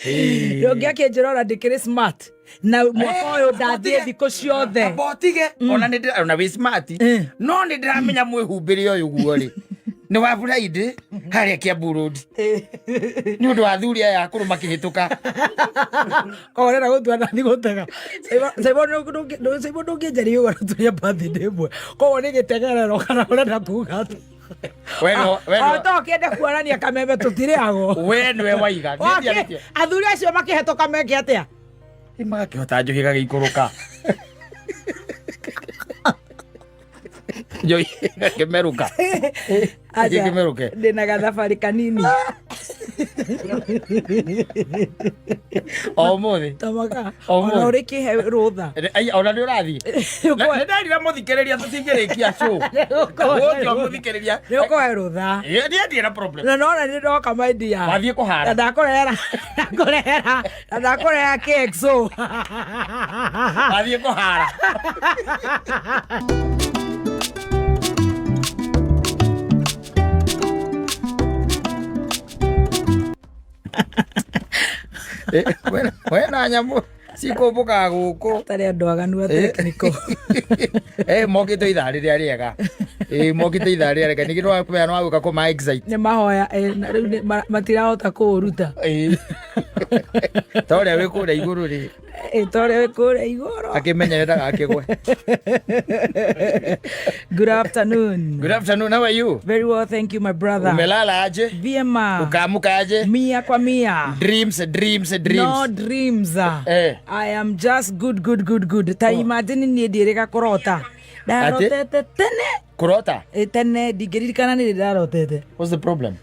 Ũngĩ akĩnjĩra ona ndĩkĩrĩ smart na mwaka ũyũ ndathiĩ thikũ ciothe. Amba ũtige ona nĩ ndĩra- ona wĩ smart no nĩ ndĩramenya mwĩhumbĩre ũyũ guo rĩ nĩ wa Friday harĩa Kiambu Road nĩ ũndũ wa athuri aya akũrũ makĩhĩtũka. Koguo ũrenda gũtua nathi gũtega. Caimo ndũngĩnjaria ũguo na tũrĩ birthday ĩmwe. Koguo nĩ gĩtegerero kana ũrenda kuga atĩa? We nĩwe- we nĩwe- To kĩende kuonania kameme tũtirĩagwo. We nĩwe waiga. Niĩ ndiarĩtie. Athuri acio makĩhetũka meke atĩa? Ĩ, magakĩhota njohi ĩgagĩikũrũka, njohi ĩgakĩmerũka. Aca, Ĩgĩkĩmerũke. Ndĩna gathabarĩ kanini. O ũmũthĩ. Tamaka. O Ona ũmũthĩ. ũrĩ kĩhe rũtha. Ai, ona nĩ ũrathiĩ. Nĩ nderire mũthikĩrĩria tũtingĩrĩkia show. Gũkũ mũthikĩrĩria. Nĩ ũkũhe rũtha. Ĩ, niĩ ndirĩ na problem. Na nona nĩ ndoka, my dear. Wathiĩ kũhara. Na ndakũrehera ndakũrehera na ndakũrehera KXO. Wathiĩ kũhara. Eh, we na nyamũ cikũmbũkaga gũkũ. Tarĩ andũ aganu a technical. Eh, mokĩte ithaa rĩrĩa rĩega. Eh, mokĩte ithaa rĩrĩa rĩega ningĩ nĩwakũmenya nĩwagũka kũma excite. Nĩ mahoya na rĩu matirahota kũũruta. Eh. Ta ũrĩa wĩ kũrĩa igũrũ rĩ. Ta ũrĩa wĩ kũrĩa igũrũ. Akĩmenyere ndagakĩgwe. Good afternoon. Good afternoon, how are you? Very well, thank you, my brother. Umelala aje? Vyema. Ukaamuka aje? Mia kwa mia. Dreams, dreams, dreams. No dreams. Eh. I am just good, good, good, good. Ta imagine niĩ ndiĩrĩga kũrota. Ndarotete tene. Kũrota? Tene ndingĩririkana nĩ rĩ ndarotete. What's the problem?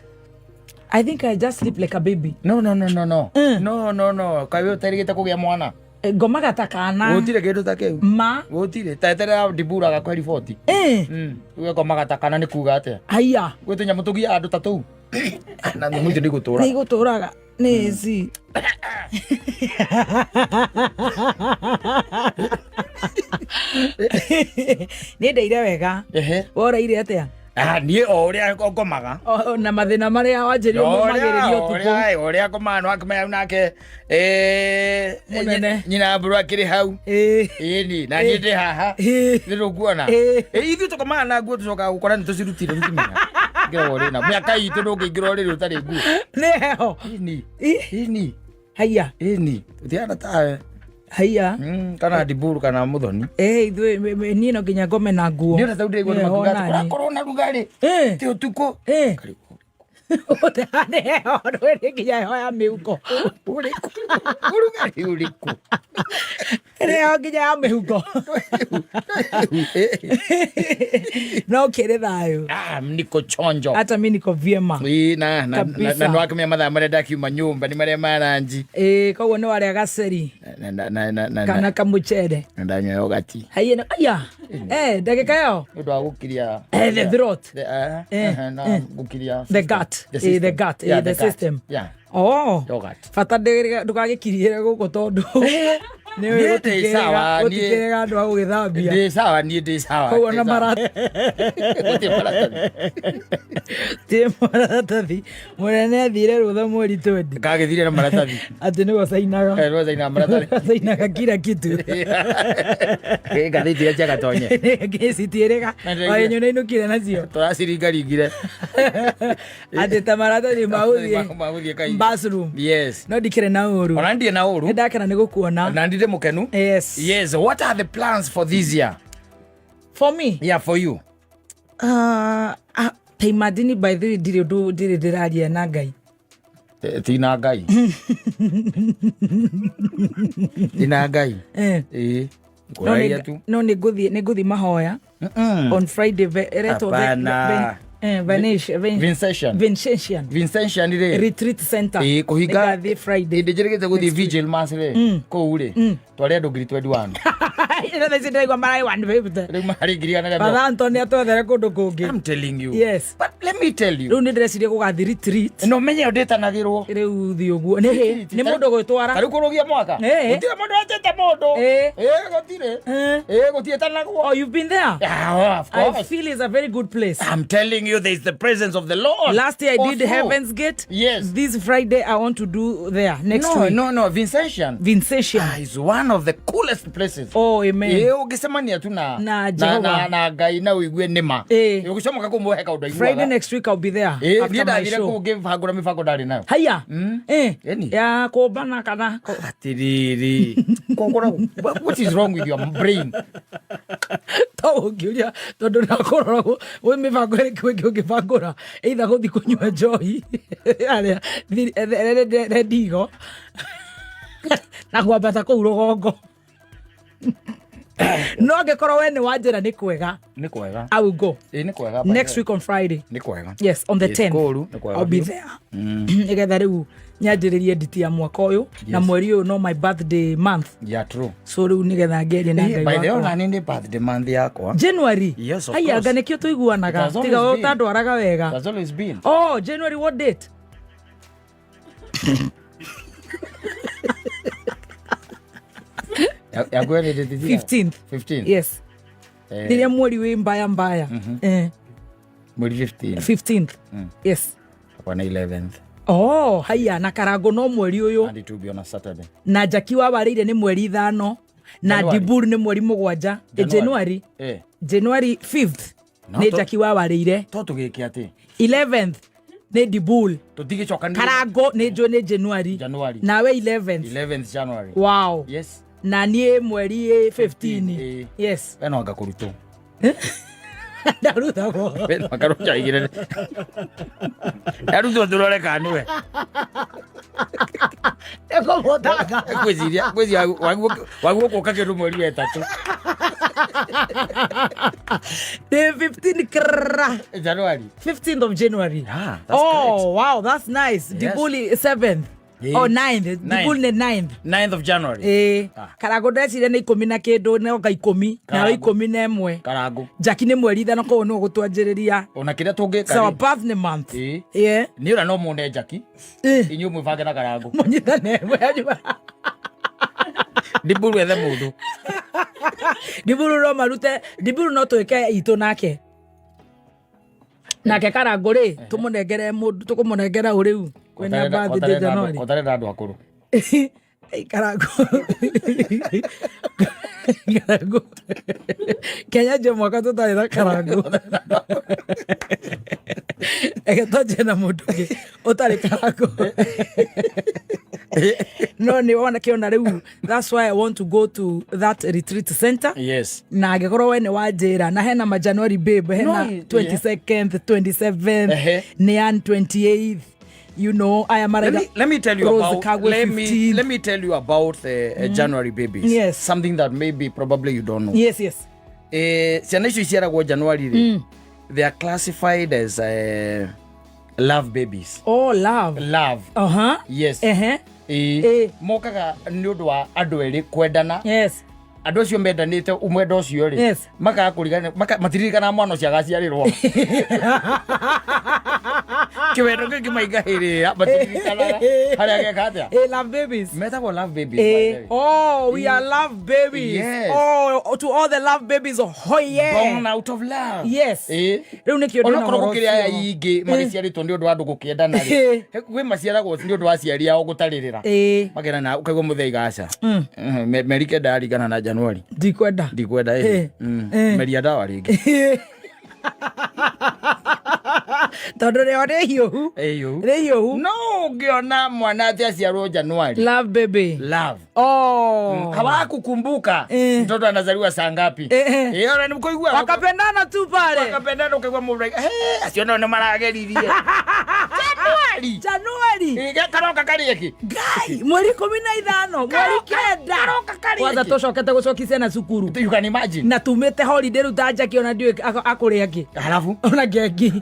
I think I just sleep like a baby. No, no, no, no, no. No, no, no. Kaĩ ũterĩgĩte kũgĩa mwana? Ngomaga ta kana. Gũtirĩ kĩndũ ta kĩu. Ma. Gũtirĩ. Ta eterera ndibura gakũhe riboti. Ũgekomaga ta kana nĩ kuga atĩa? Haiya. Gwĩ tũnyamũ tũgiaga andũ ta tũu. Na nyamũ icio nĩ igũtũra. Nĩ igũtũraga. Nĩ AC. Nĩ ndeire wega. Ehe. Woraire atĩa? Ah, niĩ o ũrĩa ngomaga. Na mathĩna marĩa wanjĩrire mũmagĩrĩria ũtukũ. Ũrĩa ngomaga no akĩmenya nake Mũnene. Nyina mburu akĩrĩ hau. Ĩni na niĩ ndĩ haha. Nĩ rũkuona. Ithuĩ tũkomaga na nguo tũcokaga gũkora nĩ tũcirutire tũtimenya. Ngĩragwo ũrĩ na mĩaka itũ ndũngĩingĩra ũrĩrĩ ũtarĩ nguo. Nĩ heho. Ĩni. Ĩni. Haiya. Ĩni. Tũtihana tawe. Haiya. Kana ndiburu kana mũthoni. Ithuĩ niĩ no nginya ngome na nguo. Nĩ ũrĩa tau ndĩraigua nĩ Heho makiuga atĩ nani. kũrakorwo na rugarĩ. Ti ũtukũ. Karibu. Nĩ heho ndwĩrĩ nginya heho ya mĩhuko. Ũrĩkũ? Ũrugarĩ ũrĩkũ? Nĩ heho nginya ya mĩhuko. No kĩrĩ thayũ. Ah, niko chonjo. Hata mi niko vyema. Ĩĩ, na Kabisa. na nĩwakĩmenya mathaa marĩa ndakiuma nyũmba nĩ marĩa ma ranji. Koguo nĩ warĩa gaceri Na kana kamũcere. na ndanyua yogati. Haiya aya. Ndagĩka ĩyo. Nĩ ũndũ wa gũkiria The throat. The, na gũkiria The system. gut. The The system. gut. Yeah, The gut. system. Yeah. Oh. Yogurt. Bata ndũgagĩkiriĩre gũkũ tondũ nĩ Niĩ ndĩ sawa, niĩ- gũtikĩrĩga andũ a gũgĩthambia. Ndĩ sawa, niĩ ndĩ sawa. Koguo na Ndĩ sawa. mara Gũtirĩ maratathi. Ti maratathi. Mũnene athire rũtha mweri 20. Kagĩthire na maratathi. Atĩ nĩwe cainaga. Nĩwe cainaga maratathi. Cainaga kila kitu. Ngathĩti iria cia Gatonye. Citiĩrĩga. Waĩnyũ nĩ inũkire nacio. Tũraciringaringire. Atĩ ta maratathi ma gũthiĩ Ma gũthiĩ kaingĩ. bathroom. Yes. No ndikĩrĩ na ũru. Ona ndirĩ na ũru. Nĩ ndakena nĩ gũkuona. Na ndirĩ mũkenu. Yes. Yes. What are the plans for this year? For me? Yeah, for you. Ta imagine, by the way, ndirĩ ũndũ ndirĩ ndĩraria na Ngai. Ti na Ngai. Ti na Ngai. Ĩĩ. No nĩ- Kũraria tu. No nĩ ngũthiĩ mahoya on Friday ĩretwo Hapana. Vincentian. Vincentian. Vincentian rĩ. Retreat Center. Ĩĩ, kũhinga Nĩngathiĩ Friday. Hĩndĩ njĩrĩgĩte gũthiĩ vigil mass rĩ, kũu rĩ, twarĩ andũ 21,000. Thaa ici ndĩraigua mararĩ 150. Rĩu marĩ 100,000. Father Anthony atwethere kũndũ kũngĩ. I'm telling you. Yes. But let me tell you. Rĩu nĩ ndĩreciria gũgathiĩ retreat. No menye ĩyo ndĩtanagĩrwo. Rĩu thiĩ ũguo. Nĩ mũndũ gwĩtwara. Tarĩu kũrũgia mwaka. Ĩĩ. Gũtirĩ mũndũ wetĩte mũndũ. Ĩĩ. Ĩĩ, gũtirĩ. Eh. Ĩĩ, gũtiĩtanagwo. Oh, you've been there? Yeah, of I course. feel it's a very good place. I'm telling you, there is the presence of the Lord. Last year I did Also. Heaven's Gate. Yes. This Friday I want to do there next No, week. no, no. Vincentian Vincentian. Is one of the coolest places. Oh, amen. Ĩĩ, ũngĩcemania tu na Na Jehova. na Ngai na ũigue nĩma. Ĩĩ. Ũgĩcomoka kũu mũhe kaũndũ Friday aiguaga. next week I'll be there. Ĩĩ, after niĩ my ndathire show. kũu ngĩbangũra mĩbango ndarĩ nayo. Haya. Eh. Ĩni. Ya kũmbana kana Atiriri. Kokora, what is wrong with your brain? To ũngĩũria tondũ ndakũrora gwĩ mĩbango ĩrĩkũ ĩngĩ ũngĩbangũra either gũthiĩ kũnyua njohi arĩa rendigo na kwambata kũu rũgongo, no angĩkorwo we nĩ wanjĩra nĩ kwega, Nĩ kwega. I will go. Ĩĩ, nĩ kwega, by Next the way. week on Friday. Nĩ kwega. Yes, on the It's 10th. cool, nĩ kwega I'll be biũ. there nĩgetha rĩu nyanjĩrĩrie nditi ya mwaka ũyũ na Yes. mweri ũyũ no my birthday month. Yeah, true. So rĩu nĩgetha ngerie na Ĩĩ, Ngai by the way, wakwa. ona niĩ nĩ birthday month yakwa. January? Yes, of Aya, course. anga nĩkĩo tũiguanaga. It has always Tiga been. ũtandwaraga wega. It has always been. Oh, January what date? Yaku ĩrĩ date cigana? 15th. 15th. Yes. Eh, Rĩrĩa mweri wĩ mbaya mbaya. Eh, mweri 15. 15th. Yes. Akwa nĩ 11th. Oh, haya, na Karango no mweri ũyũ. And it will be on a Saturday. Na Jaki wa warĩire nĩ mweri 5 na January. Dibur nĩ mweri 7. Eh, January. Eh. January 5th No, nĩ Jaki wa warĩire. To tũgĩke atĩ 11th nĩ Dibul. tũtigĩcokanĩrĩria. Karango nĩ njũĩ nĩ January. January. Nawe 11th. 11th January. Wow. Yes. Na niĩ mweri 15. Ĩĩ. Yes. We no anga kũrutwo. Ndarutagwo. We no anga rũcaigĩrĩre. Arutwo tũrore kana nĩwe. Nĩkũmũtanga. Ngwĩciria waguo gũka kĩndũ mweri wa ĩtatũ. Nĩ 15 krrrra. January. 15th of January. Ah, that's Oh, wow, that's nice. Yes. Dibuli 7th. Yeah. Oh, 9th. Ninth. Dibuli nĩ 9th. 9th of January. Ĩĩ. Ah. Karango ndeciria nĩ ikũmi na kĩndũ noka ikũmi nawe Karango. 11. Karango. Jaki nĩ mweri 5, koguo nĩ ũgũtwanjĩrĩria. Ona kĩrĩa tũngĩka It's our rĩ, birthday month. Ĩĩ. Yeah. Nĩ ũra no mũne Jaki. Eh. Inyuĩ mwĩbange na Karango. Mũnyitane. Ndiburu ethe mũndũ. Ndiburu no marute, Ndiburu no twĩke itũ nake nake Karango rĩ, tũmũnengere mũndũ, tũkũmũnengera ũ rĩu kwĩna birthday January? Ũtarenda andũ akũrũ. Ei, Karango, Karango, Kenya nje mwaka tũtarĩ na Karango, eke twanjie na mũndũ ũngĩ ũtarĩ Karango. No nĩ wona kĩona rĩu, that's why I want to go to that retreat center. Yes. Na angĩkorwo we nĩ wanjĩra na hena ma January babe, hena No, 22nd, 27th, Ehe. nĩ 28th, you know aya Let maraiga me, let me tell you Rose about Kagwe let me 15th. let me tell you about the January babies. Yes. Something that maybe probably you don't know. Yes. Eh, ciana icio iciaragwo January rĩ, they are classified as love babies. Oh, love. Love. Yes. Ehe. Ĩĩ. Ĩĩ. Mokaga nĩ ũndũ wa andũ erĩ kwendana. Yes. Andũ acio mendanĩte mwendo ũcio rĩ, Yes. makaga kũrigana matiririkanaga mwana ũcio agaciarĩrwo. Kĩwendo kĩu kĩmaingahĩrĩra matiririkanaga harĩa geka atĩa. Eh, love babies. Metagwo love babies, by Eh, the way. oh, we are love babies. Yes. Oh, to all the love babies, oh yeah. Born out of love. Yes. Ĩĩ. Rĩu nĩkĩo ndĩna Onokorwo ũhoro gũkĩrĩ aya ũcio. ingĩ magĩciarĩtwo nĩ ũndũ wa andũ gũkĩendana rĩ, Eh. kwĩ maciaragwo nĩ ũndũ wa aciari ao gũtarĩrĩra. Eh, Makena na ũkaigua mũthee igaca meri kenda yaringana na Januari. Ndikwenda. Ndikwenda ĩ. Eh. Eh. Meria ndawa rĩngĩ. Tondũ rĩo nĩ hiũhu. Ĩyũ. Nĩ hiũhu. No ũngĩona mwana atĩ aciarwo Januari, Love baby. love. Oh. Hawakukumbuka Eh. mtoto anazaliwa saa ngapi. Eh, eh. Ĩ, ona nĩmũkũigua Wakapendana tu pale. wakapendana ũkaigua mũndũ acio nao nĩ marageririe Januari. Januari. Ĩ, karoka karĩe kĩ? Ngai, mweri 15, mweri 9. Karoka karĩe Kwanza kĩ? tũcokete gũcokia ciana cukuru. You can imagine. Na tumĩte holiday rĩu ta Jackie ona ndiũĩ akũrĩa kĩ. Halafu Ona ngengi.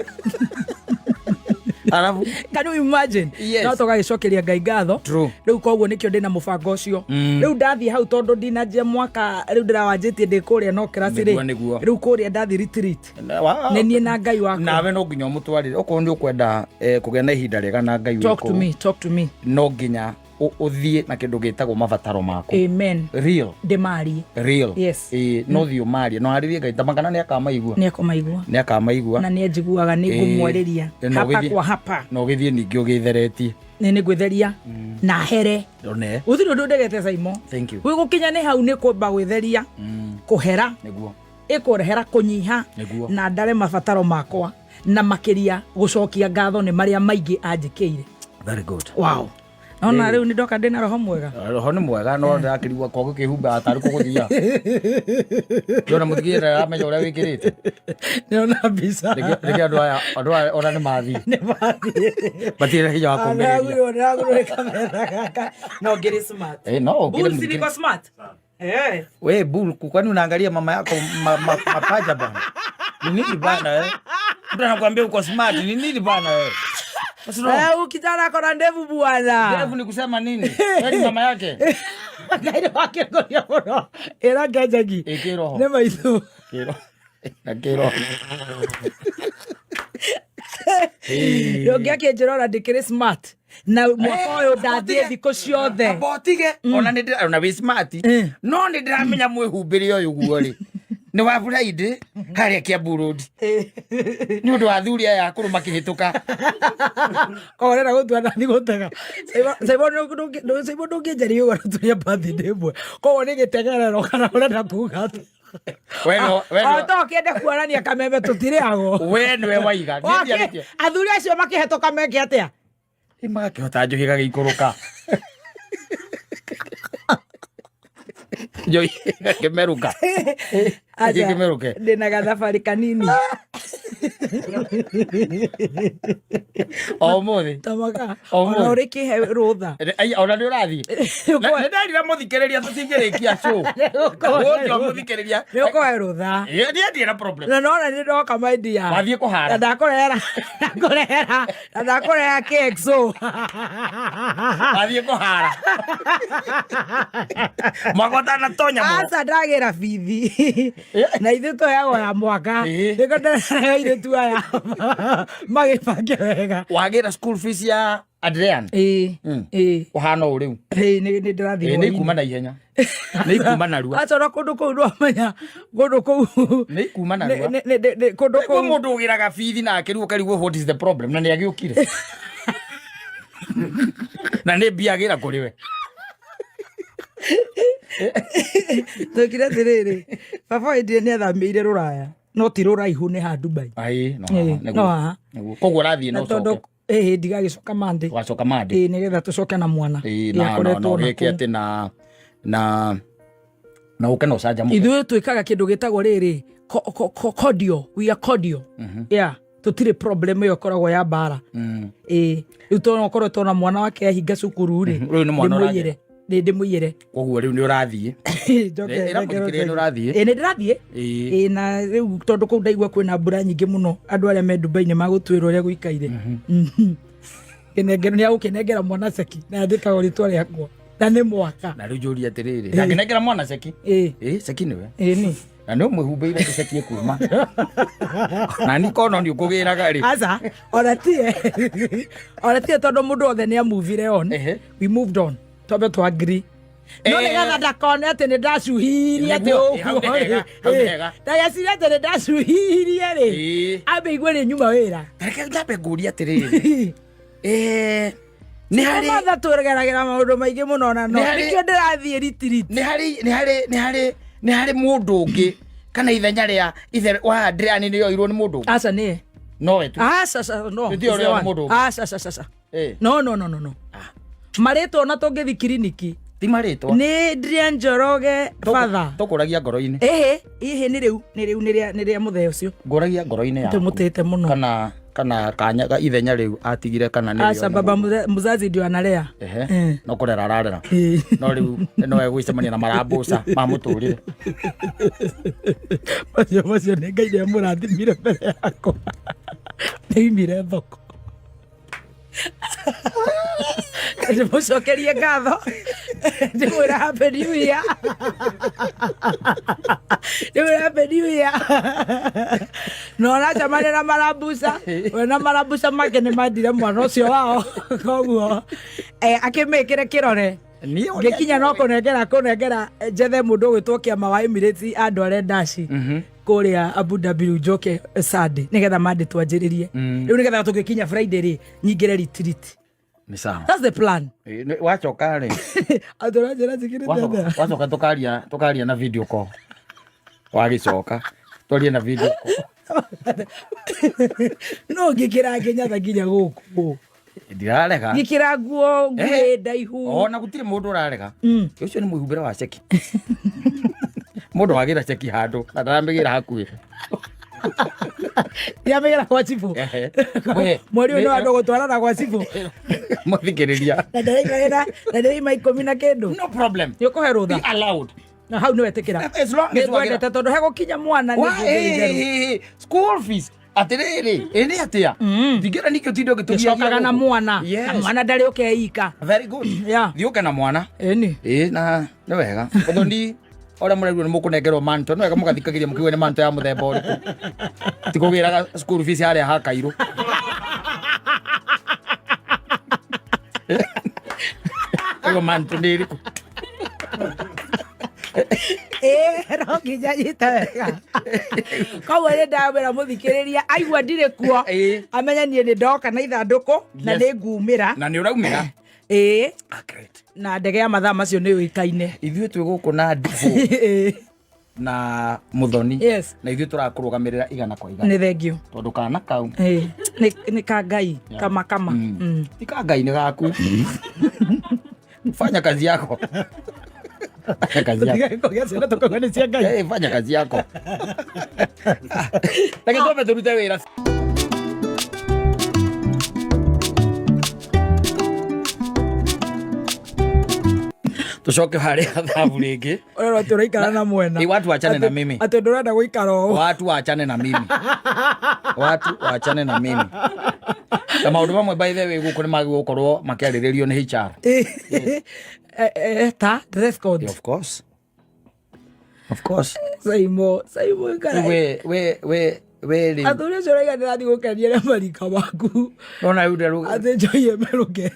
Arabu. Can you imagine? Yes. No tũgagĩcokeria Ngai ngatho. True. Rĩu koguo nĩkĩo ndĩna mũbango ũcio. Rĩu ndathiĩ hau tondũ ndinanjia mwaka rĩu ndĩrawanjĩtie ndĩ kũrĩa no kĩraci rĩ. Nĩguo, nĩguo. Rĩu kũrĩa ndathiĩ retreat. Nĩ niĩ na Ngai wakwa. Nawe no nginya ũmũtwarĩre okorwo nĩ ũkwenda kũgĩa na ihinda rĩega na Ngai wĩ Talk to kũu, me, talk to me. no nginya ũthiĩ na kĩndũ gĩtagwo mabataro maku. Amen. Real. Ndĩmarie. Real. Yes. Ĩĩ, no thiĩ ũmarie no arĩrie Ngai tamakana nĩ akamaigua. Nĩ akũmaigua. Nĩ akamaigua. Na nĩ anjiguaga nĩ ngũmwarĩria. No Hapa ũgĩthiĩ- kwa hapa. Na ũgĩthiĩ ningĩ ũgĩtheretie. Nĩ nĩ ngwĩtheria na here. One. Gũtirĩ ũndũ ndegete Saimo. Thank you. Gwĩ gũkinya nĩ hau nĩ kwamba gwĩtheria. Kũhera. Nĩguo. Ĩkũrehera kũnyiha. Nĩguo. Na ndare mabataro makwa na makĩria gũcokia ngatho nĩ marĩa maingĩ anjĩkĩire. Very good. Wow. Nona rĩu nĩ ndoka ndĩna roho mwega. Roho nĩ mwega no ndĩrakĩrigwo kwa gũkĩhumba tarĩ kũgũthia. Ndĩrona mũthikĩrĩria ndaramenya ũrĩa wĩkĩrĩte. Nĩona mbica. Rĩngĩ andũ aya ona nĩ mathiĩ. Nĩ mathiĩ. Matirĩ na hinya wa kũũmĩrĩria. Ndĩragũrĩrwo ndĩragũrĩrwo nĩ kamera gaka. No ngĩrĩ smart. No, ũkĩrĩ Bull si mũthikĩrĩria. niko smart. Eh. We Bull, kwani unaangalia mama yako mapaja bana? Ni nini bana eh? Mtu anakuambia uko smart, ni nini bana eh? What's wrong? Huyu kijana ako na ndevu bwana. Ndevu ni kusema nini? Wewe ni mama yake. Ngai nĩ wakĩngoria mũno. Ĩra Ngenjagi. Ĩ kĩroho. Nĩ maitũ. Kĩroho. Na kĩroho. Ũngĩ akĩnjĩra ona ndĩkĩrĩ smart. Na mwaka ũyũ ndathiĩ thikũ ciothe. Amba ũtige ona nĩ ndĩra ona wĩ smart no nĩ ndĩramenya mwĩhumbĩre ũyũ guo rĩ nĩ wa Friday harĩa Kiambu Road nĩ ũndũ wa athuri aya akũrũ makĩhĩtũka. Koguo ũrenda gũtua nathi gũtega. Saimo ndũngĩnja riũa tũrĩa birthday ĩmwe. Koguo nĩ gĩtegerero kana ũrenda kuga atĩa? We O to kĩende kuonania kameme tũtirĩagwo. We nĩwe waiga. Niĩ ndiarĩtie. Athuri acio makĩhetũka meke atĩa? Ĩ magakĩhota njohi ĩgagĩikũrũka. Njohi ĩgakĩmerũka. Aca, Ĩgĩkĩmerũke. ndĩna gathabarĩ kanini. O ũmũthĩ. Tamaka. O Ona ũmũthĩ. ũrĩ kĩhe rũtha. Ai, ona nĩ ũrathiĩ. Nĩ nderira mũthikĩrĩria tũtingĩrĩkia show. Ũcio mũthikĩrĩria. Nĩ ũkũhe rũtha. Ĩ, niĩ ndirĩ na problem. Na nona nĩ ndoka my dear. Wathiĩ kũhara. Na ndakũrehera ndakũrehera na ndakũrehera KXO. Wathiĩ kũhara. Mwaka ũtanatonya mũno. Aca ndagĩra bithi. Na ithuĩ tũheagwo ya mwaka. Nĩko ndĩrahe airĩtu aya magĩbange wega. Wagĩra school fees ya Adrian. Ĩĩ. Ĩĩ. Ũhana ũũ rĩu. Ĩĩ nĩ ndĩrathiĩ Ĩ, nĩ hwaĩ-inĩ. ikuma na ihenya. Nĩ ikuma narua. Aca ona kũndũ kũu ndwamenya kũndũ kũu Nĩ ikuma narua. Kũndũ Kwĩ kũu mũndũ ũgĩraga bithi na akĩrigwo ũkarigwo what is the problem na nĩ agĩũkire. Na nĩ mbia agĩra kũrĩ we. Twekire atĩrĩrĩ, baba wendire nĩ athamĩire rũraya no ti rũraihu nĩ ha Dubai. Ai, no Ĩĩ, haha, nĩguo. no haha. Nĩguo. Koguo ũrathiĩ Na na tondũ ũcoke. ĩhĩ ndigagĩcoka Monday. Ũgacoka Monday. Ĩĩ nĩgetha tũcoke na mwana. Ĩĩ, Ĩĩ, na na akoretwo na na ũgĩke kũu. atĩ na ũke na ũcanjamũke. Ithuĩ twĩkaga kĩndũ gĩtagwo rĩrĩ cordial, we are cordial. Yeah, tũtirĩ problem ĩyo ĩkoragwo ya mbara. Ĩĩ rĩu tondũ ũkoretwo na mwana wake ahinga cukuru rĩ, Rĩu nĩ mwana ndĩmũiyĩre. Nĩ ndĩmũiyĩre. Koguo rĩu nĩ ũrathiĩ. Njoke Ĩra mũthikĩrĩria nĩ ũrathiĩ. Ĩĩ nĩ ndĩrathiĩ. Ĩĩ. Ĩĩ na rĩu tondũ kũu ndaigua kwĩna mbura nyingĩ mũno andũ arĩa me Dubai nĩ magũtwĩra ũrĩa gũikaire. Kĩnengero nĩ agũkĩnengera mwana ceki na andĩkagwo rĩtwa rĩakwa na nĩ mwaka. Na rĩu njũrie atĩrĩrĩ. Ndangĩnengera mwana ceki. Ĩĩ. Ĩĩ, ceki nĩwe. Ĩĩ nĩ. Na nĩ ũmwĩhumbĩire atĩ ceki ĩkuma. Na ni kono nĩ ũkũgĩraga rĩ. Aca ona tie ona tie tondũ mũndũ wothe nĩ amuvire on. Ehe. We moved on. Twambe twa agree. No nĩgetha ndakone atĩ nĩ ndacuhirie atĩ Nĩguo, hau nĩ ũguo hega, rĩ. hau nĩ hega. Ndageciria atĩ nĩ ndacuhirie rĩ. Ĩĩ. Ambe igue nĩ nyuma wĩra. Reke nyambe ngũrie atĩrĩrĩ. Nĩ harĩ Matha tũgeragĩra maũndũ maingĩ mũno na no Nĩ harĩ- nĩkĩo ndĩrathiĩ retreat. nĩ harĩ nĩ harĩ nĩ harĩ nĩ harĩ mũndũ ũngĩ kana ithenya rĩa ithe wa Adrian nĩ yoirwo nĩ mũndũ ũngĩ? Aca nĩye. Nowe tu. Aca aca no. Nĩ tiyo ũrĩa mũndũ ũngĩ. Aca aca aca. Ĩĩ. No no no no no. Marĩtwa ona tũngĩthiĩ kiriniki Ti marĩtwa. nĩ Adrian Njoroge father. Tũkũragia ngoro-inĩ. Ĩhĩ ĩhĩ nĩ rĩu nĩ rĩu nĩ rĩa mũthee ũcio. Ngũragia ngoro-inĩ yaku. Tũmũtĩte mũno. Kana kanya ithenya rĩu atigire kana nĩ Aca baba muzazi ndio analea. Ehe. No kũrera ararera. Ĩĩ. No rĩu no egũcemania na marambuca ma mũtũrĩre. Macio macio nĩ Ngai nĩ amũrathimire mbere yakwa. Nĩ imire thoko. Ndĩmũcokerie ngatho, ndĩmwĩra happy new year, ndĩmwĩra happy new year. Na ũracemania na marambuca, we na marambuca make nĩ mandire mwana ũcio wao, koguo akĩmĩkĩre kĩrore. Niĩ ũrĩa Ngĩkinya no kũnengera njethe mũndũ ũgwĩtwo Kĩama wa Emirates andware ndaci kũrĩa Abu Dhabi, rĩu njoke Sunday nĩgetha mande twanjĩrĩrie rĩu, nĩgetha tũgĩkinya Friday rĩ, nyingĩre retreat. Nĩ sawa. That's the plan. Wacoka rĩ, Atĩ ũranjĩra njĩkĩrĩte atĩa? Wacoka tukaria na video call. Wagĩcoka twarie na video call. No ngĩkĩra Kenyatta nginya gũkũ. Ndirarega. Ngĩkĩra nguo nguhĩ ndaihu. Ona gũtirĩ mũndũ ũrarega. Ũcio nĩ mwĩhumbĩre wa ceki. Mũndũ wagĩra ceki handũ na ndaramĩgĩra hakuhĩ. Ndiramĩgĩra gwa cibũ. Ehe. We, Mweri ũyũ nĩ wandũ gũtwarana gwa cibũ. Mũthikĩrĩria. Na ndĩraima 10 na kĩndũ. No problem. Nĩ ũkũhe Be rũtha. allowed. Na hau nĩ wetĩkĩra. As long as Nĩ wagĩra- ngwendete tondũ hegũkinya mwana nĩ Wa- school fees atĩrĩrĩ, ĩ nĩ atĩa ndingĩra nĩkĩo tinde ũgĩtũgiagia Gĩcokaga na gũkũ. mwana. Na mwana ndarĩ ũkeika. Very good. Thiĩ ũke na mwana. Ĩni. Ĩ na nĩ wega ũthoni ũrĩa mũraigua nĩ mũkũnengerwo manto, nĩ wega mũgathikagĩria mũkĩgue nĩ manto ya mũthemba ũrĩkũ, ti kũgĩraga school fees harĩa ha kairũ. Ĩyo manto nĩ ĩrĩkũ? Ĩĩ, no nginya nyite wega. Koguo nĩ ndamwĩra mũthikĩrĩria aigua ndirĩ kuo, amenye niĩ nĩ ndoka na ithandũkũ na nĩ ngumĩra. Na nĩ ũraumĩra. Ĩĩ. Ah, great. Na ndege ya mathaa macio nĩ yũĩkaine. Ithuĩ twĩ gũkũ na ndibũ na Muthoni. Na ithuĩ tũrakũrũgamĩrĩra 100%. Nĩ thengio. Tondũ kana kau Ĩĩ, nĩ ka Ngai kama kama. Ti ka Ngai, nĩ gaku. Fanya kazi yako, fanya kazi yako. Tũtigae kũgĩa ciana tũkauga nĩ cia Ngai. Fanya kazi yako. Reke twambe tũrute wĩra. Tũcoke harĩa thabu rĩngĩ. Ũrerwo atĩ ũraikara na mwena. Ĩ, watu wachane na mimi. Atĩ ndũrenda gũikara ũũ. Watu wachane na mimi, watu wachane na mimi. Na maũndũ mamwe, by the way, gũkũ nĩ magĩrĩirwo gũkorwo makĩarĩrĩrio nĩ HR. Ta dress code. Of course, of course. Saimo, Saimo, ikara. We rĩu Athuri acio ũraiga ndĩrathiĩ gũkenia na marika maku. Nona rĩu nderũ. Atĩ njohi ĩmerũke,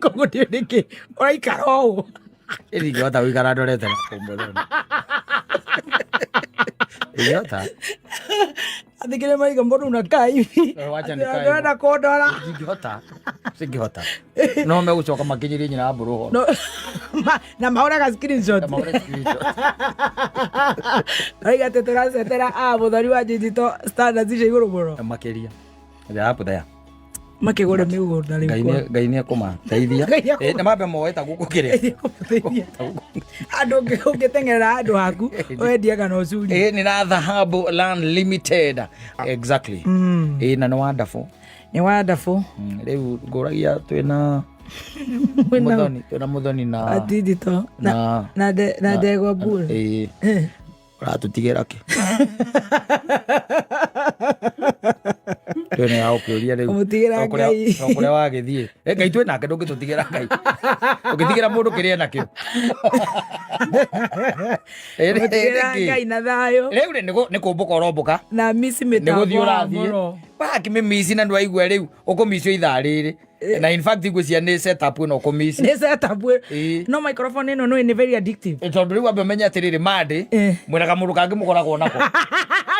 koguo ndiũĩ nĩkĩ ũraikara ũũ. Ndingĩhota gũikara ndorete na kũmũthoni. Ndingĩhota. Atĩ kĩrĩa marika, mbona unakaa hivi? Wacha Atĩ nikae. ndũrenda kũndora. Ndingĩhota, singĩhota. No megũcoka makinyĩrie nyina wa mbũrũ ũhoro. No, na mahũraga screenshot. Mahũre screenshot. Raiga atĩ tũracetera a mũthoni wa digital standards icio igũrũ mũno. Makĩria. They're up there. Makĩgũre mĩgũnda rĩu. Ngai nĩ ekũmateithia. Ngai nĩ ekũma- Nĩ mambe moe ta gũkũ kĩrĩa. Kũmateithia. Andũ ũngĩteng'erera handũ haku wendia kana ũcurie. Nĩ na Dhahabu Land Limited. Exactly. Na nĩ wonderful. Nĩ wonderful. Rĩu ngũragia twĩna Mwĩna- Muthoni, twĩna Muthoni na Atindito na na ndegwa mbura. Ĩ, ũratũtigĩra kĩ? Twĩna ya ũkĩũria rĩu. Kũmũtigĩra To Ngai. To kũrĩa wagĩthiĩ. Ngai twĩ nake, ndũngĩtũtigĩra Ngai. Ũngĩtigĩra mũndũ kĩrĩa enakĩo? Kũmũtigĩra Nĩkĩ? Ngai na thayũ. Rĩu rĩ, nĩ kũmbũka ũrombũka. Na mici Nĩ mĩtambo gũthiĩ ũrathiĩ. mũno. Wakĩmĩmici na ndwaigua rĩu ũkũmicio ithaa rĩrĩ. Na in fact ngwĩciria nĩ setup ĩno ũkũmici. Nĩ setup ĩ. Ĩĩ. No microphone ĩno nĩ very addictive. Tondũ rĩu ambe ũmenye atĩrĩrĩ, mandĩ mwĩna kamũndũ kangĩ mũkoragwo nako.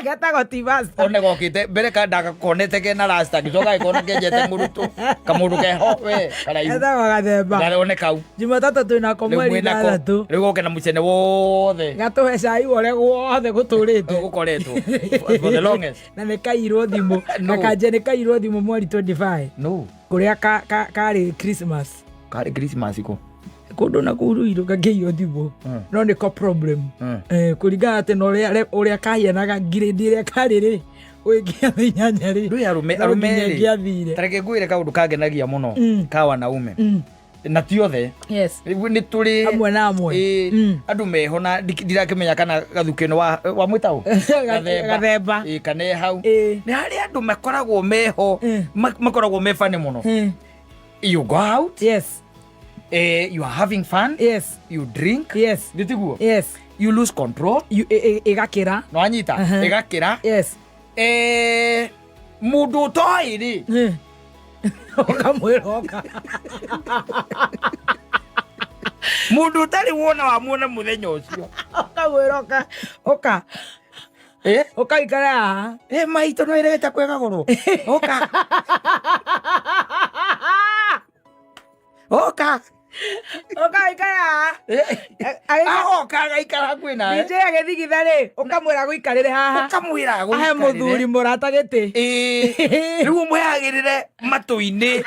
Getagwo Tivasta. One gokĩte mbere ka ndagakonete kena rasta, gĩcoka gĩkona kenjete mũrutũ kamũndũ keho we karaihu. Getagwo gathemba. One kau. Jumatatũ twĩnako Rĩu mweri mwĩnako. 6. Rĩu goke na mũcene wothe. Gatũhe cai ũrĩa guothe gũtũrĩte. Gũkoretwo for the longest. Na nĩ kairwo thimũ. No. Na kanje nĩ kairwo thimũ mweri 25. No. Kũrĩa karĩ Christmas. Karĩ Christmas kũ? Kũndũ na kũu Ruiru gakĩiywo thimũ. No nĩko problem. Kũringana atĩ na ũrĩa kahianaga, grade ĩrĩa karĩ rĩ, ũngĩatha 8 rĩ. Ndũĩ arũme No arũme nginya rĩ ĩngĩathire. Ta reke ngwĩre kaũndũ kangenagia mũno ka wanaume. Na ti othe. Yes. Rĩu nĩ tũrĩ Amwe na amwe. Ĩĩ, andũ meho na ndirakĩmenya kana gathukĩno wa wa mwĩtaũ Gathemba. Ĩĩ, kana e hau. Nĩ harĩ andũ makoragwo meho, makoragwo me funny mũno. You go out, you are having fun, you drink, nĩ tiguo? Yes. You lose control. Ĩgakĩra. Nĩwanyita? Ĩgakĩra. Yes. Mũndũ ũtoĩ rĩ, Ũkamwĩra oka. Mũndũ ũtarĩ wona wamuona mũthenya ũcio. Ũkamwĩra oka. Oka. Ũka ikare haha. Maitũ no ĩregete kwĩgagũrwo. Ũka. Ũka. Ũka ikare haha. Agoka agaikara hakuhĩ nawe. DJ agĩthigitha rĩ, ũkamwĩra gũikarĩre haha. Ũkamwĩra Ahe agũikarĩre. mũthuri mũrata gĩtĩ. Rĩu ũmũheagĩrĩre matũ-inĩ.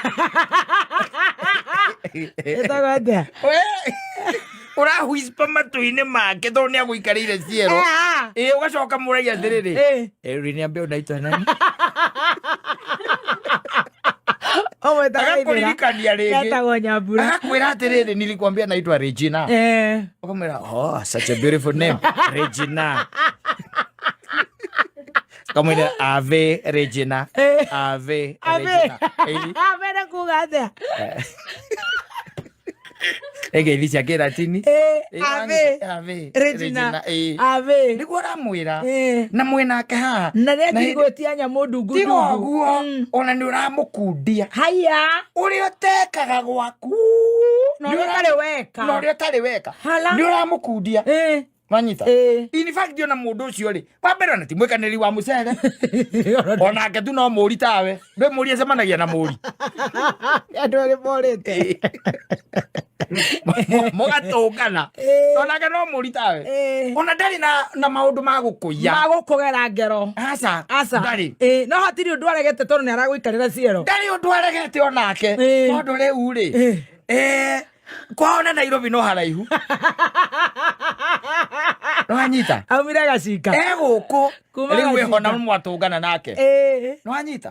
Ĩtagwo atĩa? We, ũra whisper matũ-inĩ make tondũ nĩ agũikarĩire ciero. Ĩĩ, ũgacoka mũragia atĩrĩrĩ, uliniambia unaitwa nani? Ũmwĩtaga Ithĩra. Agakũririkania rĩngĩ. Etagwo Nyambura. Agakwĩra atĩrĩrĩ, nilikwambia naitwa Regina. Ũkamwĩra, oh, such a beautiful name, Regina. Kamwĩra, Ave Regina. Ave Ave. Regina. Ave nĩ kuga atĩa? Ĩngeithi cia kĩratini. Ave. Ave Regina. Ĩĩ. Ave. Nĩguo ũramwĩra. Na mwĩnake haha. Na nĩ Na anjiri gwĩtia nyamũ ndungu tiga ndungu. ũguo, ona nĩ ũramũkundia Haya. ũrĩa ũtekaga gwaku. Na ũrĩa ũtarĩ weka. Na ũrĩa ũtarĩ weka. Hala. Nĩ ũramũkundia. Wanyita? In fact, ona mũndũ ũcio rĩ, wa mbere ona ti mwĩkanĩri wa mũcere, onake tu no mũri tawe. Ndwĩ mũri acemanagia na mũri. Andũ erĩ morĩte. Mũgatũngana. Onake no mũri tawe. Ona ndarĩ na maũndũ ma gũkũiya. Magũkũgera ngero. Aca. Aca. Ndarĩ. No hatirĩ ũndũ aregete tondũ nĩ aragũikarĩra ciero. Ndarĩ ũndũ aregete onake. Tondũ rĩu rĩ, kwao na Nairobi no haraihu. Nĩwanyita? Aumire gacinga. Egũkũ. Kuma Rĩu wĩho na gacinga. mwatũngana nake. Nĩwanyita?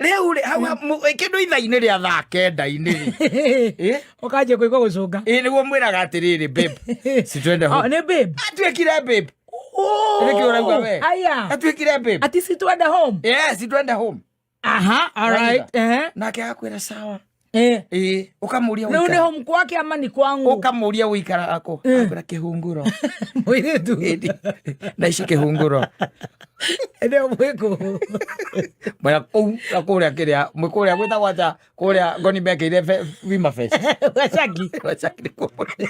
Rĩu rĩ, hau kĩndũ ithaa-inĩ rĩa thaa kenda-inĩ rĩ. Ũkanjia kũigua gũcũnga. Ĩĩ, nĩguo mwĩraga atĩrĩrĩ, babe, si twende home. Oh, nĩ babe. Atuĩkire babe. Nĩkĩ ũrauga we? Aya. Atuĩkire babe. Ati si twende home. Yes, si twende home. Aha, all right. Nake agakwĩra sawa. Ĩĩ, ũkamũria Rĩu nĩ ũikara. home kwake ama ni kwangu? Ũkamũria ũikaraga kũ? Agakwĩra Kĩhunguro. Mũirĩtu. Ĩĩ, naici Kĩhunguro. Nĩ mwĩkũ. Mwena kũu na kũrĩa kĩrĩa, mwĩ kũrĩa gwĩtagwo atĩa, kũrĩa ngoni mekĩire Wima Fest. Wacaki. Wacaki nĩ kũrĩa.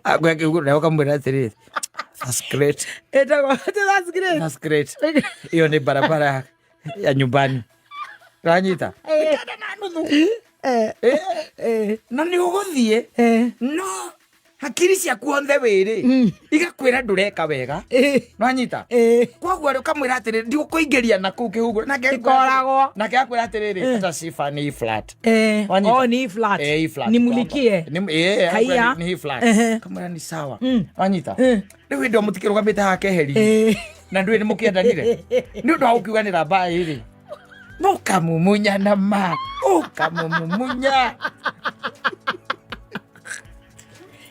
Akwĩra Kĩhunguro na ũkamwĩra atĩrĩrĩ, that's great. Ĩtagwo that's great. That's great. Hiyo ni barabara ya nyumbani. Ũranyita? Kenda na nuthu. Na nĩ ũgũthiĩ, no hakiri ciaku onthe wĩrĩ igakwĩra ndũreka wega. Nĩwanyita? Koguo rĩ, ũkamwĩra atĩrĩrĩ, ndigũkũingĩria na kũu Kĩhunguro. Nake agakwĩra Ĩkoragwo. Nake agakwĩra atĩrĩrĩ, hata sifa ni flat. Wanyita? Oh, ni flat. Hii flat. Nimulikie. Haya. Haiya. Ni hii flat. Kamwĩra ni sawa. Wanyita? Rĩu hĩndĩ ĩyo mũtikĩrũgamĩte haha keheri-inĩ. Na ndũĩ nĩ mũkĩendanire. Nĩ ũndũ wa gũkiuganĩra mbaĩ rĩ, mũkamumunya na ma, ũkamũmumunya.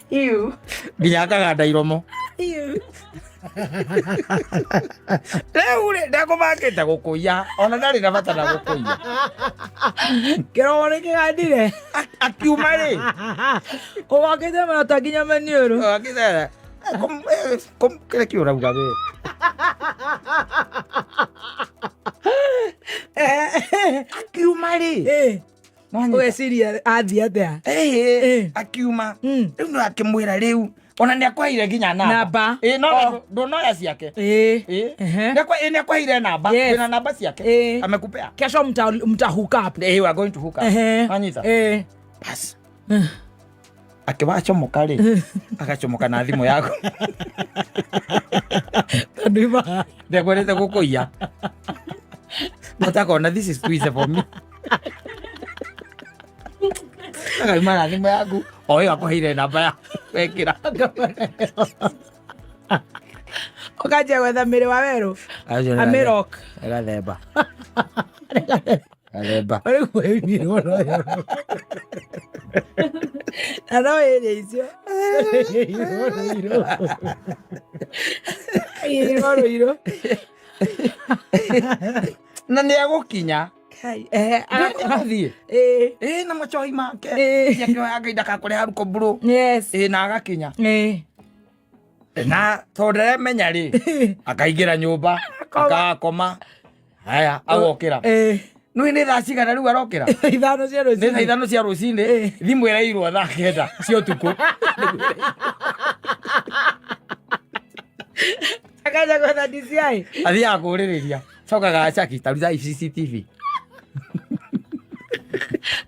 Iu. Nginya akaganda iromo. Iu. Rĩu rĩ, ndekũbangĩte gũkũiya, ona ndarĩ na bata na gũkũiya. Kĩromo nĩ kĩgandire. Akiuma rĩ. Ũgokĩte marata nginya maniũrũ. Akĩthera. Kĩrĩa kĩ ũrauga we? Akiuma rĩ. Nĩwanyita? Ũgeciria athiĩ atĩa? Akiuma. Rĩu no akĩmwĩra rĩu, ona nĩ akwaheire nginya namba. Namba. Ĩĩ, no ndũnoya ciake. Ĩĩ. Ĩĩ, nĩ akwaheire namba. Yes. Wĩna namba ciake. Amekupea. Kesho mta hook up. We are going to hook up. Wanyita? Bas. Akĩwacomoka rĩ, agacomoka na thimũ yaku. Tondũ ima. Ndekwendete gũkũiya. But akona this is too easy for me. Akauma na thimũ yaku o ĩyo akũheire namba ya wekĩra. Ũkanjia gwetha mĩrĩ wa werũ. Amirok. Gathemba. Kathemba. Rĩu ĩmirwo no yo. Na no ĩrĩa icio. Ĩirwo rũirũ. Ĩirwo rũirũ. Na nĩ egũkinya. Kai, eh, Agathiĩ. eh, Ĩ na macohi make. Eh. Akĩoya Ngai ndakakũre haruko mburu. Yes. Ĩ na agakinya. Eh. Na tondũ ndaremenya rĩ, akaingĩra nyũmba, akakoma. Haya, agokĩra. Eh. Nĩ nĩ thaa cigana rĩu arokĩra? 5 cia Nĩ thaa rũcinĩ. 5 cia rũcinĩ, Eh. thimũ ĩrairwo thaa 9 cia ũtukũ. Akaja gwetha DCI. Athiaga kũrĩrĩria. Cokaga acaki, taruta CCTV.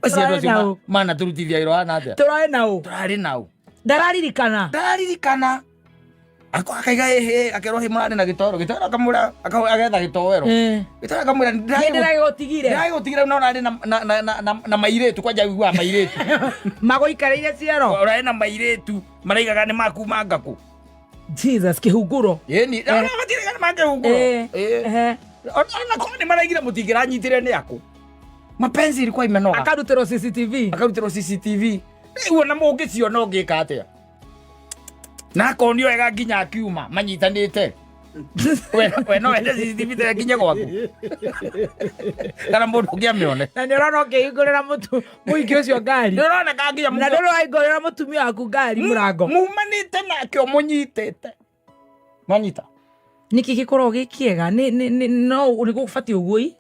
Acio andũ acio Tũrarĩ na ũ? manatũrutithia wĩra ũhana atĩa? Tũrarĩ na ũ? Tũrarĩ na ũ? Ndararirikana. Ndararirikana. Akaiga ĩhĩ, akerwo hĩ mũrarĩ na gĩtoero. Gĩtoero akamwĩra, agetha gĩtoero. Eh. Gĩtoero akamwĩra Niĩ ndĩragĩgũtigire. ndĩragĩgũtigire no ũrarĩ na mairĩtu, kwanja ũiguaga mairĩtu. Magũikarĩire ciero. Ũrarĩ na mairĩtu, maraigaga nĩ makuma ngakũ. Jesus kĩhunguro. Ĩni, matiraiga nĩ makĩhunguro. Eh. Ĩ. Eh. Ona korwo nĩ maraigire mũtingĩranyitire nĩ akũ. Mapenzi ilikuwa imenoga. Akarutĩrwo CCTV. Akarutĩrwo CCTV. Rĩu ona mũngĩciona ũngĩka atĩa? Na akonio wega nginya akiuma manyitanĩte. We no wende CCTV ta nginya gwaku. Kana mũndũ ũngĩ amĩone. Na nĩ ũrona ũkĩhingũrĩra mũtu mũingĩ ũcio ngari. Nĩ ũroneka nginya Na ndũrĩ wahingũrĩra mũtumia waku ngari mũrango. Mumanĩte nake ũmũnyitĩte. Manyita. Nĩkĩ gĩkoragwo gĩ kĩega? Nĩ nĩ nĩ no nĩ gũbatiĩ ũguo ĩ?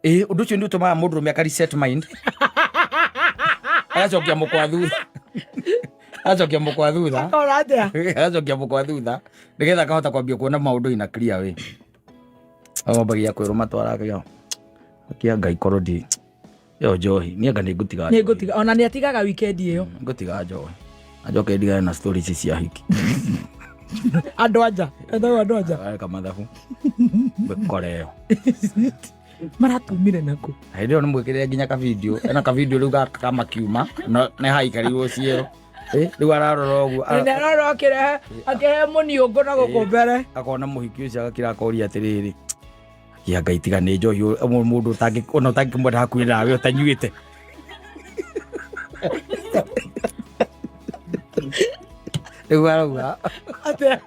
Ĩ, ũndũ ũcio nĩ ũtũmaga mũndũrũme aka reset mind. Agacokia mũkwa thutha. Agacokia mũkwa thutha. Akora atĩa? Agacokia mũkwa thutha nĩgetha akahota kwambia kuona maũndũ in a clear way. Ambagia kwĩrwo matwaraga akia Ngai korwo ndi ĩyo njohi niĩ anga nĩ ngũtiga Nĩ ngũtiga ona nĩ atigaga weekend ĩyo. Ngũtiga njohi anjoke ndigane na story ici cia hiki. Andũ anja. Etagwo andũ anja. Areka mathabu mbĩkore ĩyo. Maratumire naku. Hĩndĩ ĩyo nĩ mwĩkĩrĩre nginya kavideo, ena kavideo rĩu gaka kamakiuma nĩ haikarĩirwo ciero. Rĩu ararora ũguo. Nĩ arora akĩrehe akĩrehe mũniũngũ na gũkũ mbere. Akona mũhiki ũcio agakira akoria atĩrĩrĩ, ya Ngai tiga nĩ njohi mũndũ ũtangĩ ona ũtangĩkĩmwenda hakuhĩ nawe ũtanyuĩte. Rĩu arauga Atĩa?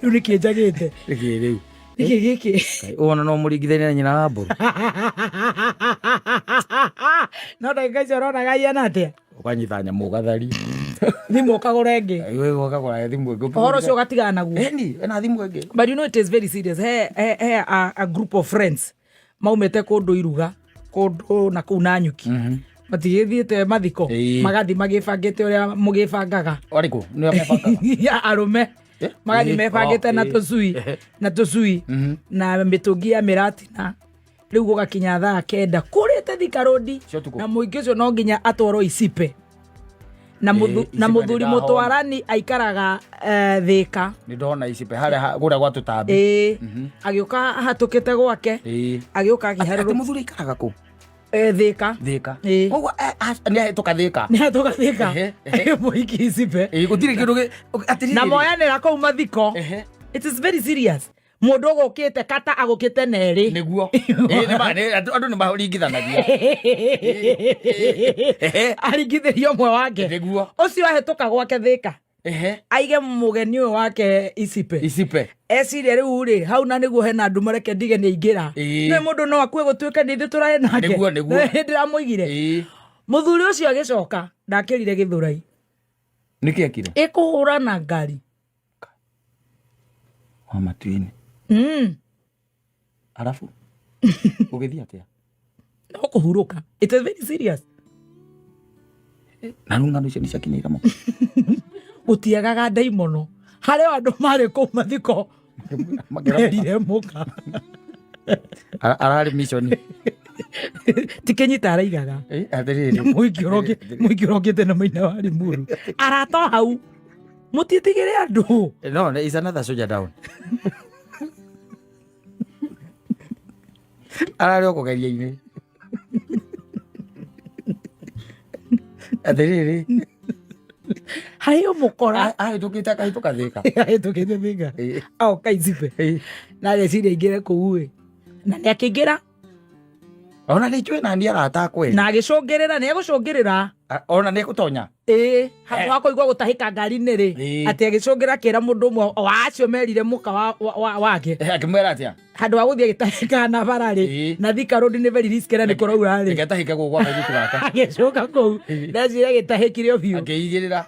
Rĩu nĩkĩ njagĩte? Nĩkĩ rĩu? Nĩkĩ gĩkĩ? Ũyũ no mũringithanie na nyina wa mbũrũ. No ndagĩka icio ũronaga ihana atĩa? Ũkanyita nyamũ ũgatharia. Thimũ ũkagũra ĩngĩ. Ũkagũra thimũ ĩngĩ. Ũhoro ũcio ũgatigana naguo. Ĩni, ena thimũ ĩngĩ. But you know it is very serious. He a group of friends maumĩte kũndũ iruga, kũndũ na kũu Nanyuki. Matigĩthiĩte mathiko, magathiĩ magĩbangĩte ũrĩa mũgĩbangaga. Arĩkũ? Nĩ arĩa mebangaga? Ya arũme. Magathiĩ mebangĩte na tũcui, na tũcui, na mĩtũngi ya mĩratina. Rĩu gũgakinya thaa 9 kũrĩte Thika Road, na mũingĩ ũcio no nginya atwarwo Icipe. Na mũthuri mũtwarani aikaraga Thika. Nĩ ndona Icipe harĩa kũrĩa gwa tũtambi. Agĩũka ahatũkĩte gwake. Agĩũka akĩharũrũka. Atĩ mũthuri aikaraga kũ? Thika. Thika. Koguo nĩ ahĩtũka Thika. Nĩ ahĩtũka Thika. Mũhiki Icipe. Gũtirĩ kĩndũ atĩrĩrĩ. Na moyanĩra kũu mathiko. It is very serious. Mũndũ ũgũkĩte kata agũkĩte nerĩ. Nĩguo. Andũ nĩ maringithanagia. Aringithĩrio ũmwe wake. Nĩguo. Ũcio ahĩtũka gwake Thika. Aige mũgeni ũyũ wake Icipe. Icipe. Eciria rĩu rĩ, hau na nĩguo hena andũ mareke ndige nĩ aingĩra. Nĩ mũndũ no akue gũtuĩke nĩ ithuĩ tũrarĩ nake. Nĩguo, nĩguo. Nĩ ndĩramũigire. Mũthuri ũcio agĩcoka ndakĩrire Gĩthũrai. Nĩkĩ ekire? Ĩkũhũra na ngari. Wa matuinĩ. Arabu ũgĩthiĩ atĩa? No kũhurũka. It is very serious. Na rĩu ng'ano icio nĩ ciakinyĩire mo. Gũtiagaga ndaimono. Harĩ o andũ marĩ kũu mathiko. Merire mũka. Ararĩ mission. Ti kĩnyita araigaga. Atĩrĩrĩ. Mũingĩ ũrokĩte na maina wa Limuru. Arata o hau. Mũtiĩtigĩre andũ. No, is another soldier down. Ararĩ o kũgeria-inĩ. Atĩrĩrĩ. Harĩ o mũkora. Ahĩtũkĩte akahĩtũka Thika. Ahĩtũkĩte Thika. Aoka Icipe. Na agĩciria aingĩre kũu ĩ. Na nĩ akĩingĩra. Ona nĩ njũĩ nani arata kweli. Na agĩcũngĩrĩra, nĩ egũcũngĩrĩra. Ona nĩ egũtonya. Ĩĩ, handũ ha kũigua gũtahĩka ngari-inĩ rĩ, atĩ agĩcũngĩra akĩra mũndũ ũmwe wa acio merire mũka wake. Akĩmwĩra atĩa? Handũ ha gũthiĩ agĩtahĩka na bara rĩ, na Thika Road nĩ very risky na nĩ kũraura rĩ. Reke atahĩke gũkũ gwa kairĩtu gaka. Agĩcoka kũu, ndeciria agĩtahĩkire o biũ. Akĩigĩrĩra.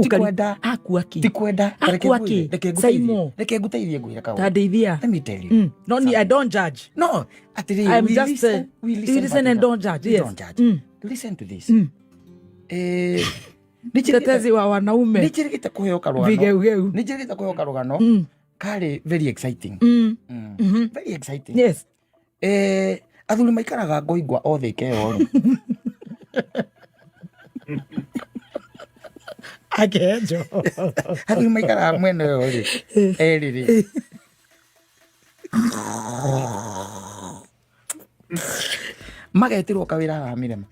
Tikwenda. Akua kĩ? Tikwenda. Akua kĩ? Saimo. Reke nguteithie ngwĩre kaũndũ. Ta ndeithia. Let me tell you. No, ni I don't judge. No, atĩrĩrĩ, I'm we just, listen, we listen, we listen and don't judge. We Yes. don't judge. Listen to this. Tetezi wa wanaume. Nĩnjĩrĩgĩte kũheo karũgano. Vigeugeu. Nĩnjĩrĩgĩte kũheo karũgano. Karĩ very exciting. Very exciting. Yes. Athuri maikaraga ngoingwa othe ikeo rĩ. Akenjo. Athuri maikaraga mwena ũyũ rĩ. Erĩ rĩ. Magetĩrwo kawĩra haha Mirema.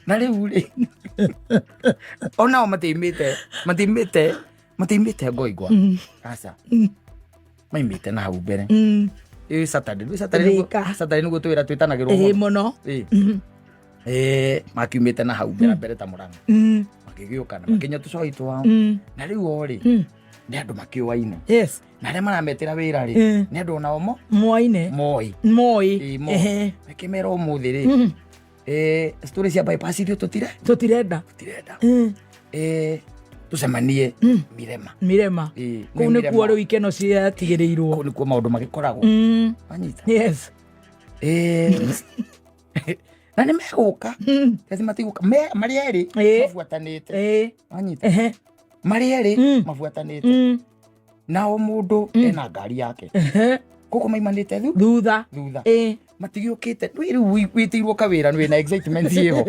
Na rĩu rĩ, onao matiimĩte ngoingwa. Aca. Maimĩte na hau mbere. Ĩ Saturday, rĩu Saturday nĩguo- Thika. Saturday nĩguo twĩra twĩtanagĩrwo Ĩ mũno. mũno. Ĩ. Makiumĩte na hau mbere mbere ta Mũrang'a. Makĩgĩũka na makĩnyua tũcai twao. Na rĩu o rĩ, nĩ andũ makĩũaine. Yes. Na arĩa marametĩra wĩra rĩ, nĩ andũ onao mo Moaine. moĩ. Moi. Ĩ, moĩ. Makĩmera ũmũthĩ rĩ, story cia bypass ithuĩ tũtire? Tũtirenda. Tũtirenda. Tũcemanie Mirema. Mirema. Ĩ, Kũu nĩ nĩkuo Mirema. rĩu ikeno ciatigĩrĩirwo. Kũu nĩkuo maũndũ magĩkoragwo. Wanyita? Yes. Na nĩ megũka. Kazi matigũka. Marĩ erĩ mabuatanĩte. Wanyita? Marĩ erĩ mabuatanĩte. Na o mũndũ ena ngari yake. Koguo maimanĩte Thutha. Thutha. Matigĩũkĩte. Rĩu rĩu wĩtĩirwo kawĩra nĩ wĩna excitement ĩho.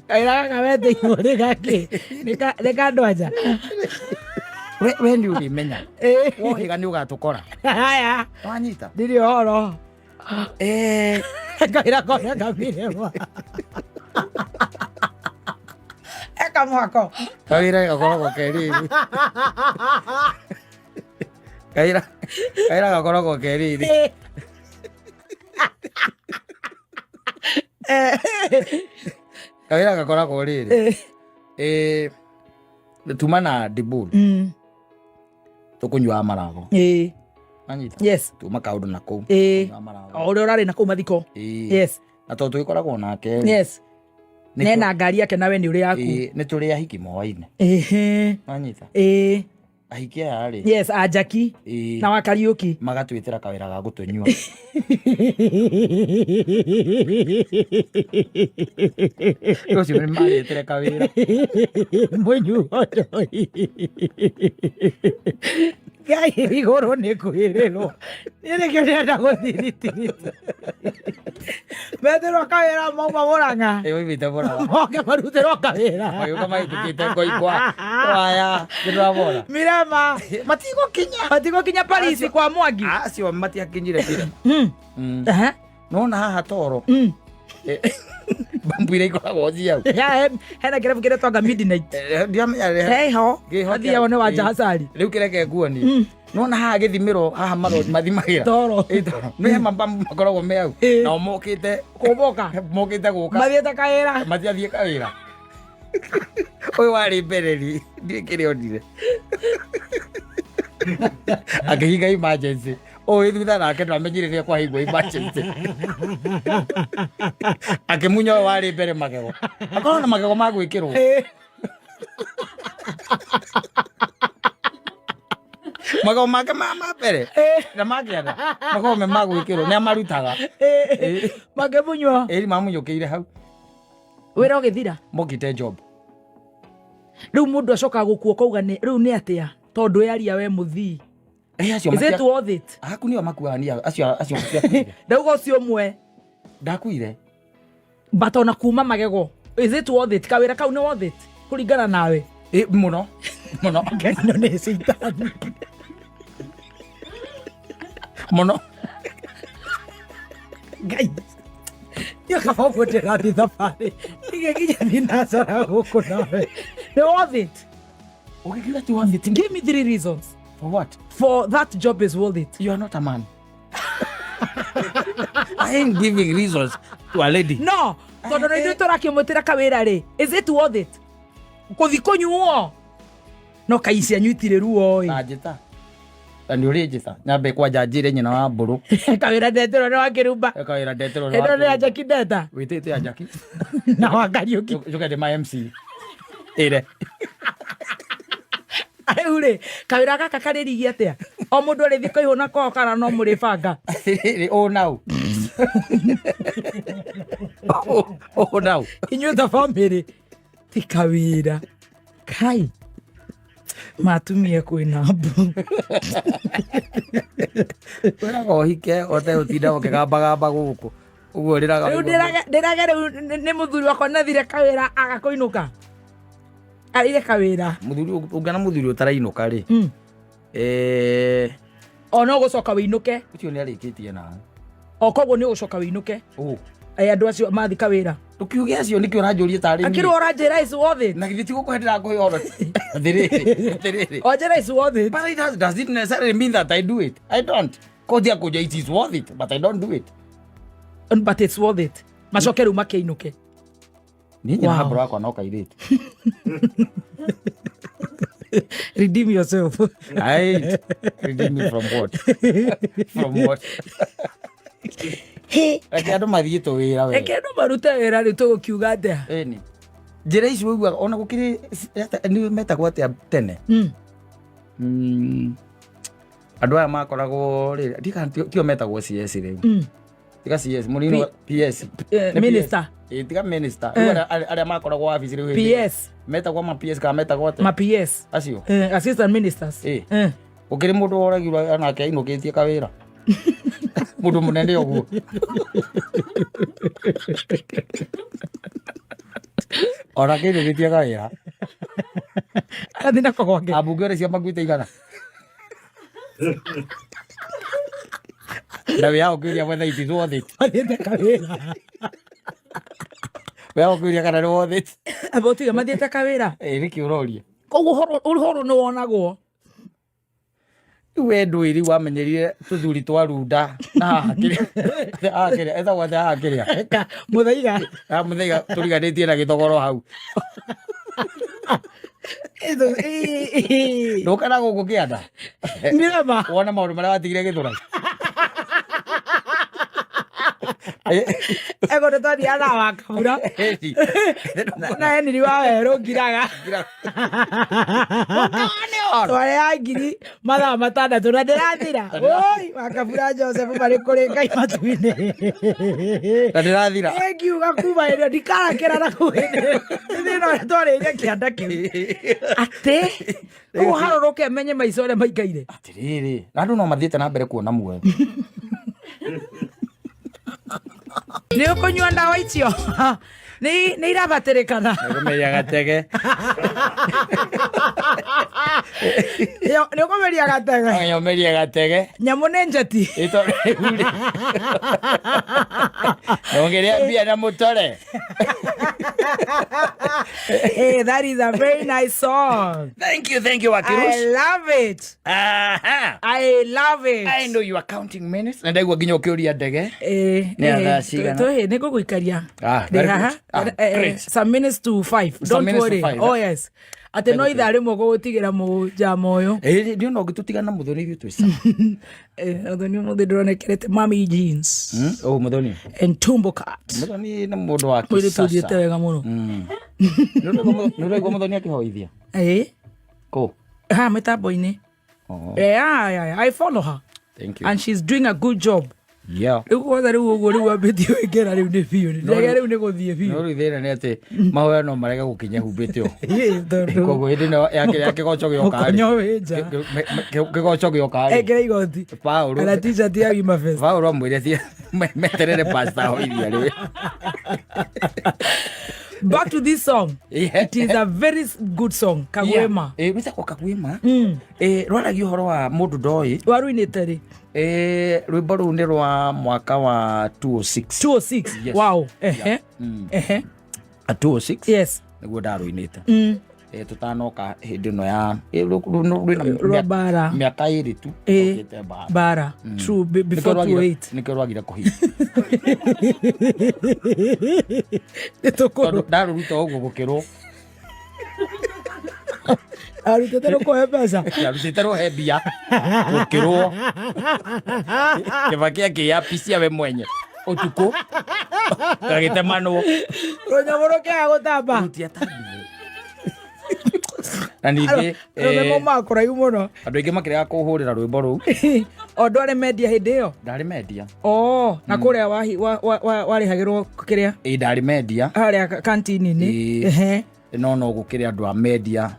Kaira gaka wetĩirwo nĩ gakĩ? Nĩ ka andũ anja? We nĩ ũrĩmenya. Wohĩga nĩ ũgatũkora. Haya. Wanyita? Ndirĩ ũhoro. Kaira kona kamirema. Eka mwako. Kawĩra gakoragwo ke rĩrĩ. Kawĩra gakoragwo ke rĩrĩ. Kawĩra gakoragwo rĩrĩ. Tuma na Dibul. Tũkũnyua marago. Wanyita? Yes. Tuma kaũndũ na kũu. Tũkũnyua marago. O ũrĩa ũrarĩ na kũu mathiko. Yes. Na tondũ tũgĩkoragwo nake. Yes. Nena ngari yake nawe nĩ ũrĩ yaku. Nĩ tũrĩ ahiki moaine. Wanyita? Ahiki aya rĩ. Yes, a Jackie. Na wa Kariuki. Magatwĩtĩra kawĩra ga gũtũnyua. Ũcio nĩ marĩtĩre kawĩra. Mũnyuo njohi. Ngai igũrũ nĩ kwĩrĩrwo. Niĩ nĩkĩo ndĩrenda gũthiritirita. Metĩrwo kawĩra mauma Mũrang'a. Ĩ, maumĩte Mũrang'a. Moke marutĩrwo kawĩra. Magĩũka mahĩtũkĩte ngoingwa. Waya, nĩndĩramona. Mirema. Matigũkinya. Matigũkinya Paris kwa Mwangi. Acio matiakinyire Mirema. Nona haha toro. Bambu iria ikoragwo ciau. Ya, hena kĩrabu kĩretwo Midnight. Ndiamenya rĩ. Hey ho. Gĩho Athiaga nĩ wa Jahasari. Rĩu kĩreke nguoni. Nona haha gĩthimĩro haha mathimagĩra. Toro. Ĩ, toro. Nĩ hema bambu makoragwo me hau. Nao mokĩte Kũboka. Mokĩte gũka. Mathiĩte kawĩra. Matiathiĩ kawĩra. Ũyũ warĩ mbere rĩ, ndiũĩ kĩrĩa onire. Akĩhinga emergency. Ũyũ thutha nake ndamenyire rĩrĩa kwahingwo emergency. Akĩmunya ũyũ warĩ mbere magego. Akorwo na magego ma gwĩkĩrwo. Magego make ma mbere na ma kĩanda makoragwo me ma gwĩkĩrwo, nĩ amarutaga. Makĩmunywo. Ĩĩ, mamunyũkĩire hau. Wĩra ũgĩthira? Mokĩte job. Rĩu mũndũ acokaga gũkua ũkauga rĩu nĩ atĩa? Tondũ yaria we mũthii. Acio Is it worth it? Aku nĩo makuaga nĩ acio matiakuire. Ndauga ũcio ũmwe. Ndakuire. But ona kuma magego. Is it worth it? Kawĩra kau nĩ worth it? Kũringana nawe. Mũno. Mũno. Ngai no nĩ caitani. Mũno. Ngai. Nĩ kaba ũguo ndĩrathiĩ thabarĩ. Ndigĩkinya thinacara gũkũ nawe. Nĩ worth it. Ũgĩkiuga ti worth it. Give me three reasons. For what? For that job is worth it. You are not a man. I ain't giving reasons to a lady. No, tondå na ithuä tå rakä må tä ra kawä ra rä, is it worth it kå thi kå nyuo no kai cianyu itirä ruo ä? Na njĩta. Na nĩ ũrĩ njĩta. Nyambe kwanja njĩre nyina wa mbũrũ. Kawä ra ndeterwo nä wakä rumba. Kawĩra ndeterwo nĩ ä no nä wa anjaki ndeta. Wĩtĩte Anjaki. Na wakariåki. Njoke ndĩ ma MC. Ĩre. Rä u rä, kawä ra gaka karä rigi atä a? O må ndå arä thiä kaihå na kwao kana no må rä banga? Atĩrĩrĩ, ũ nau. Ũ nau. Inyuä ta bamä rä ti kawä ra kai matumie kwä na mbu. Wĩraga ũhike ote ũtinda ũkĩgambagamba gũkũ. Ũguo ũrĩraga. Rä u ndä rage rä u nä må thuri wakwa nathire kawä ra aga kå inå ka arä re kawä ra. Mũthuri ũngĩona mũthuri ũtarainũka rĩ. O no gå coka wä inå ke. Ũcio nĩ arĩkĩtie nawe. O koguo nä å gå coka wä inå ke. Ũ. Andå acio mathi kawä ra. Ndũkiuge acio nĩkĩo ũranjũria tarĩ niĩ. Akä rwo å ranjä ra is worth it. Na githĩ ti gũkũhe ndĩrakũhe ũhoro? Atĩrĩrĩ, atĩrĩrĩ. Onjä ra is worth it. But does it necessarily mean that I do it? I don't. Kothi akũnja it is worth it, but I don't do it. But it's worth it macoke rä u makä inå ke. Niĩ nyina Wow. wa mbũrũ wakwa no kairĩtu. Redeem yourself. I ain't. Redeem me from what? From what? Reke andũ mathiĩ tũwĩra we. Reke andå marute wä ra rä u tå gå kiuga atä a? Ĩni. Njĩra ici ũiguaga ona gũkĩrĩ nĩ metagwo atĩa tene? Andũ aya makoragwo rĩ, ndika tio metagwo CS rĩu. Tiga CS, mũnini wa PS. Nĩ PS. Minister. Ĩ, tiga minister. Rĩu arĩa makoragwo wabici rĩu hĩndĩ ĩyo. PS. Metagwo ma PS kana metagwo atĩa? Ma PS. Acio. Assistant ministers. Gũkĩrĩ mũndũ woragirwo onake ainũkĩtie kawĩra. Mũndũ mũnene ũguo. Onake ainũkĩtie kawĩra. Arathiĩ nako gwake. Ambunge ore cia makuĩte igana. Na wĩ hau ũkĩũria whether it is worth it. Mathiĩte kawĩra. Wĩ hau ũkĩũria kana nĩ worth it. Amba ũtige mathiĩte kawĩra. Ĩ, nĩkĩ ũroria? Koguo ũhoro nĩ wonagwo. Rĩu we ndũĩ rĩu wamenyerire tũthuri twa runda na haha kĩrĩa haha kĩrĩa etagwo atĩa haha kĩrĩa? Mũthaiga. Haha mũthaiga tũriganĩtie na gĩthogoro hau. Ndũka na gũkũ kĩanda. Nĩrama. Wona maũndũ marĩa watigire Gĩthũrai. Ego nĩ twathiaga na wa kabura. Na Henry wa werũ ngiraga. Twarĩ ngiri mathaa 6 na ndĩrathira. Oi, wa kabura Joseph marĩ kũrĩ Ngai matu-inĩ. Na ndĩrathira. Ngiuga kuma ĩrĩa ndikarakĩra na kũu hĩndĩ ĩno twarĩire kĩanda kĩu. Atĩ ũguo harũrũke menye maica ũrĩa maikaire. Atĩrĩrĩ, na andũ no mathiĩte na mbere kuona muoyo. Nĩ ũkũnyua ndawa icio nĩ irabatĩrĩkana. Nĩkũmeria gatege. Nĩ ũkũmeria gatege. Nĩũmeria gatege. Nyamũ nĩ njeti. Ĩto rĩu rĩ. Ndũngĩrĩa mbia na mũtore. Hey, that is a very nice song. Thank you, I Wakirush. love it. Aha. I love it. I know you are counting minutes. Na ndaigua nginya ũkĩũria ndege. Nĩ thaa cigana? Nĩ ngũgũikaria. Ah, Ndĩ very haha. good. Ah, great. Some minutes to five. Some Don't minutes to worry. five, Oh eh? yes. Atĩ no ithaa rĩmwe gũgũtigĩra mũnjama ũyũ. Ĩ, nĩ ona ũngĩtũtigana mũthoni ithuĩ twĩ sawa. Mũthoni ũmũthĩ ndĩronekerete mami jeans Oh, mũthoni. and tumbo cut. Mũthoni nĩ mũndũ wa Mũirĩtu kisasa. ũthiĩte wega mũno. Nĩ ũraigua mũthoni akĩhoithia? Ĩ. Kũ? Ha mĩtambo-inĩ. Oh, Yeah. I follow her. thank you. And she's doing a good job. Yeah. Rĩu kwanza rĩu ũguo rĩu ambĩtie wĩngĩra rĩu nĩ biũ ndege rĩu nĩ gũthiĩ biũ. No rĩu thĩna nĩ atĩ mahoya no marege gũkinya humbĩte ũũ. Ĩ, tondũ Koguo hĩndĩ ĩno ya kĩrĩa kĩgoco gĩoka rĩ. mũkonyo wĩ nja. Kĩgoco gĩoka rĩ. Ekĩra igoti Paũlũ kana t-shirt ya Wima Fest. Paũlũ amwĩre meterere pastor ahoithia rĩ. Back to this song. Yeah. It is a very good song, Kagwema. Yeah. Rwĩtagwo Kagwema. Rwaragia ũhoro wa mũndũ ndoĩ. Waruinĩte rĩ? Rwĩmbo rũu nĩ rwa mwaka wa 206. 206. Yes. Wow. Ehe. Ehe. 206 Yes. Nĩguo ndarũinĩte. Tũtanoka hĩndĩ ĩno ya rwĩna Rwa mbara. mĩaka 2 tu tũkĩte mbara. Bara. True, before 28. Nĩkĩo rwagire kũhinga. Nĩ tũkũrũ. Tondũ ndarũruta ũguo gũkĩrwo. Arutĩte rũkũhe mbeca. Ndarutĩte rũhe mbia gũkĩrwo. Kĩbaki akĩyapicia we mwenye ũtukũ gagĩtemanwo. Rũnyamũ rũkĩaga gũtamba. Rũtiatambire. Na ningĩ Arũme maumaga kũraihu mũno. Andũ aingĩ makĩrega kũhũrĩra rwĩmbo rũu. O ndwarĩ mendia hĩndĩ ĩyo? Ndarĩ mendia. Oh, na kũrĩa warĩhagĩrwo kĩrĩa? Ĩ, ndarĩ mendia. Harĩa kantini-inĩ. Ĩ. Ehe. No gũkĩrĩ andũ a media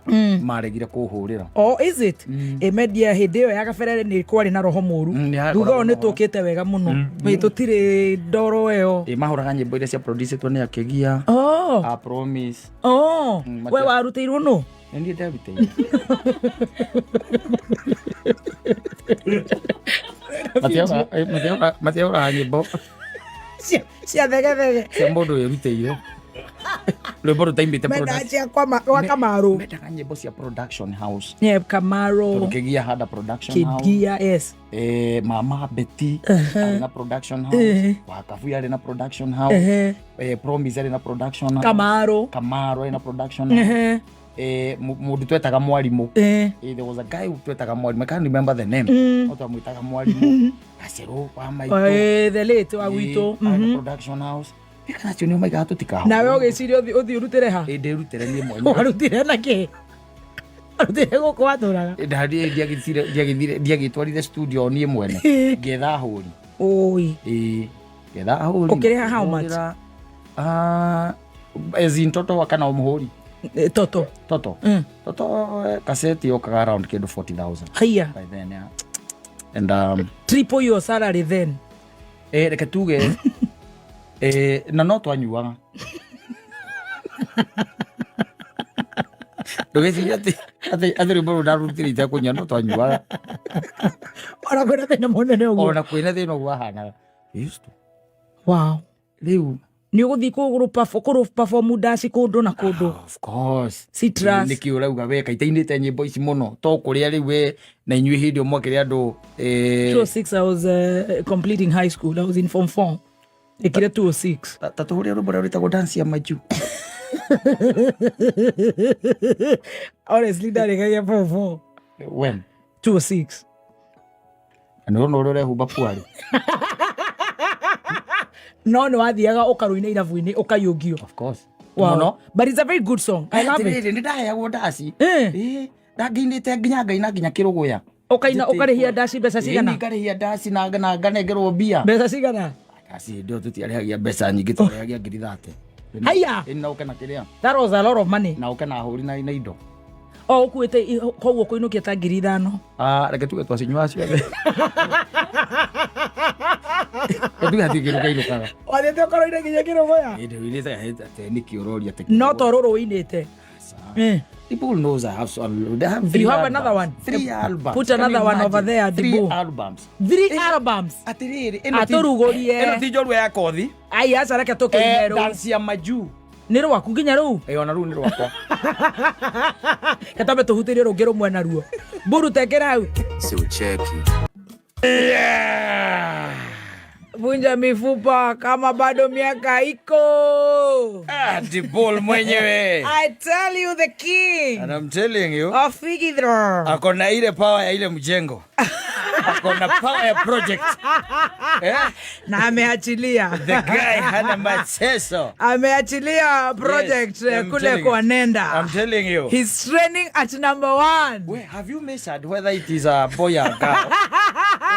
maregire kũhũrĩra. Oh, is it? Ĩ, media hĩndĩ ĩyo ya gaberere nĩ kwarĩ na roho mũru. Nĩ hakoragwo Thutha ũyũ na nĩ tũkĩte wega mũno. Ĩ, tũtirĩ ndoro ĩyo. Ĩ, mahũraga nyĩmbo iria cia producetwo nĩ Akĩgia. Oh. A Promise. Oh, we warutĩirwo nũ? Nĩ niĩ nderutĩire. Matiahũraga nyĩmbo Cia thegethege. cia mũndũ wĩrutĩire. Rwĩmbo rũtaimĩte Mendaga cia kwa Kamaru. Mendaga nyĩmbo cia production house. Yeah, Kamaru. Tondũ Kĩgia had a production house. Kĩgia, yes. Mama Betty arĩ na production house. Wakabuya arĩ na production house. Promise arĩ na production house. Kamaru. Kamaru arĩ na production house. Mũndũ twetaga mwarimũ. There was a guy who twetaga mwarimũ. I can't remember the name. No twamwĩtaga mwarimũ. Gacerũ wa maitũ. The late wa gwitũ. Arĩ na production house. Kana acio nĩo maigaga tũtikahũrwo. Nawe ũgĩciria ũthiĩ ũrutĩre ha? Ndĩrutĩre niĩ mwenyewe. Warutire na kĩ? Warutire gũkũ watũraga? Ndiagĩtwarire studio niĩ mwene. Ngĩetha ahũri. Oi. Ĩ, ngĩetha ahũri. Ũkĩrĩha how much? As in toto kana mũhũri? Toto. Toto. Toto, kaseti yokaga around kĩndũ 40,000. Haiya. By then, yeah. And triple your salary then. Reke tuge na no twanyuaga. Ndũgĩcirie atĩ rwĩmbo rũu ndarutire itekũnyua, no twanyuaga. Ona kwĩna thĩna mũnene ũguo. Ona kwĩna thĩna ũguo wahanaga. Used to. Wow. Rĩu nĩ ũgũthiĩ kũrũ perform ndaci kũndũ na kũndũ. Of course. Citrus. Nĩkĩ ũrauga we kaitainĩte nyĩmbo ici mũno to kũrĩa rĩu we na inyuĩ hĩndĩ ĩyo mwakĩrĩ andũ 206 I was completing high school. I was in form 4. Ĩkire 206. Ta tũhũrĩre rwĩmbo rũrĩa rwĩtagwo dance ya majuu. Honestly, ndarĩkagia form 4. When? 206. Na nĩ ũrona ũrĩa ũrehumba puarĩ. No nĩ wathiaga ũkarũina irabu-inĩ ũkaiũngio. Of course. Wow. Mũno. But it's a very good song. I love it. Atĩrĩrĩ, nĩ ndaheagwo ndaci. Ndangĩinĩte nginya ngaina nginya kĩrũgũya. Ũkaina ũkarĩhia ndaci mbeca cigana? Ĩĩ, ngarĩhia ndaci na nganengerwo mbia. Mbeca cigana? Ndaci hĩndĩ ĩyo tũtiarĩhagia mbeca nyingĩ, twarĩhagia ngiri 30. Haiya! Ĩĩ, na ũke na kĩrĩa. That was a lot of money. Na ũke na ahũri na indo. O ũkuĩte koguo kũinũkia ta ngiri 5. Reke tuge twacinyuaga ciothe. Reke tuge hatirĩ kĩndũ kĩainũkaga. Wathiĩte ũkaroire nginya kĩrũgũya? Ĩĩ, ndĩroinĩte, atĩ nĩkĩ ũroria atĩ No to rũrũ ũinĩte. People knows I have so, they have three You have albums. another one? 3 albums. Put Can you another one over imagine? there, 3 Dibu. albums. 3 albums. Atĩrĩrĩ, Atũrugũrie. ĩno ti njorua ya kothi. Ai, aca reke tũkĩine rũu. Dance ya majuu. Nĩ rwaku nginya rũu? Ona rũu nĩ rwakwa. Gatambe tũhutĩrie rũngĩ rũmwe naruo. Mburu tekera hau. Si ucheki. Yeah. Vunja mifupa kama bado miaka iko. Dibol mwenyewe. I tell you the king. And I'm telling you. Of Figidro. Ako na ile power ya ile mjengo. Ako na power ya project. Na ameachilia. The guy hana mateso. Ameachilia project, Yes, I'm kule telling kwa you. Nenda. I'm telling you. He's training at number 1. Wait, have you measured whether it is a boy or a girl?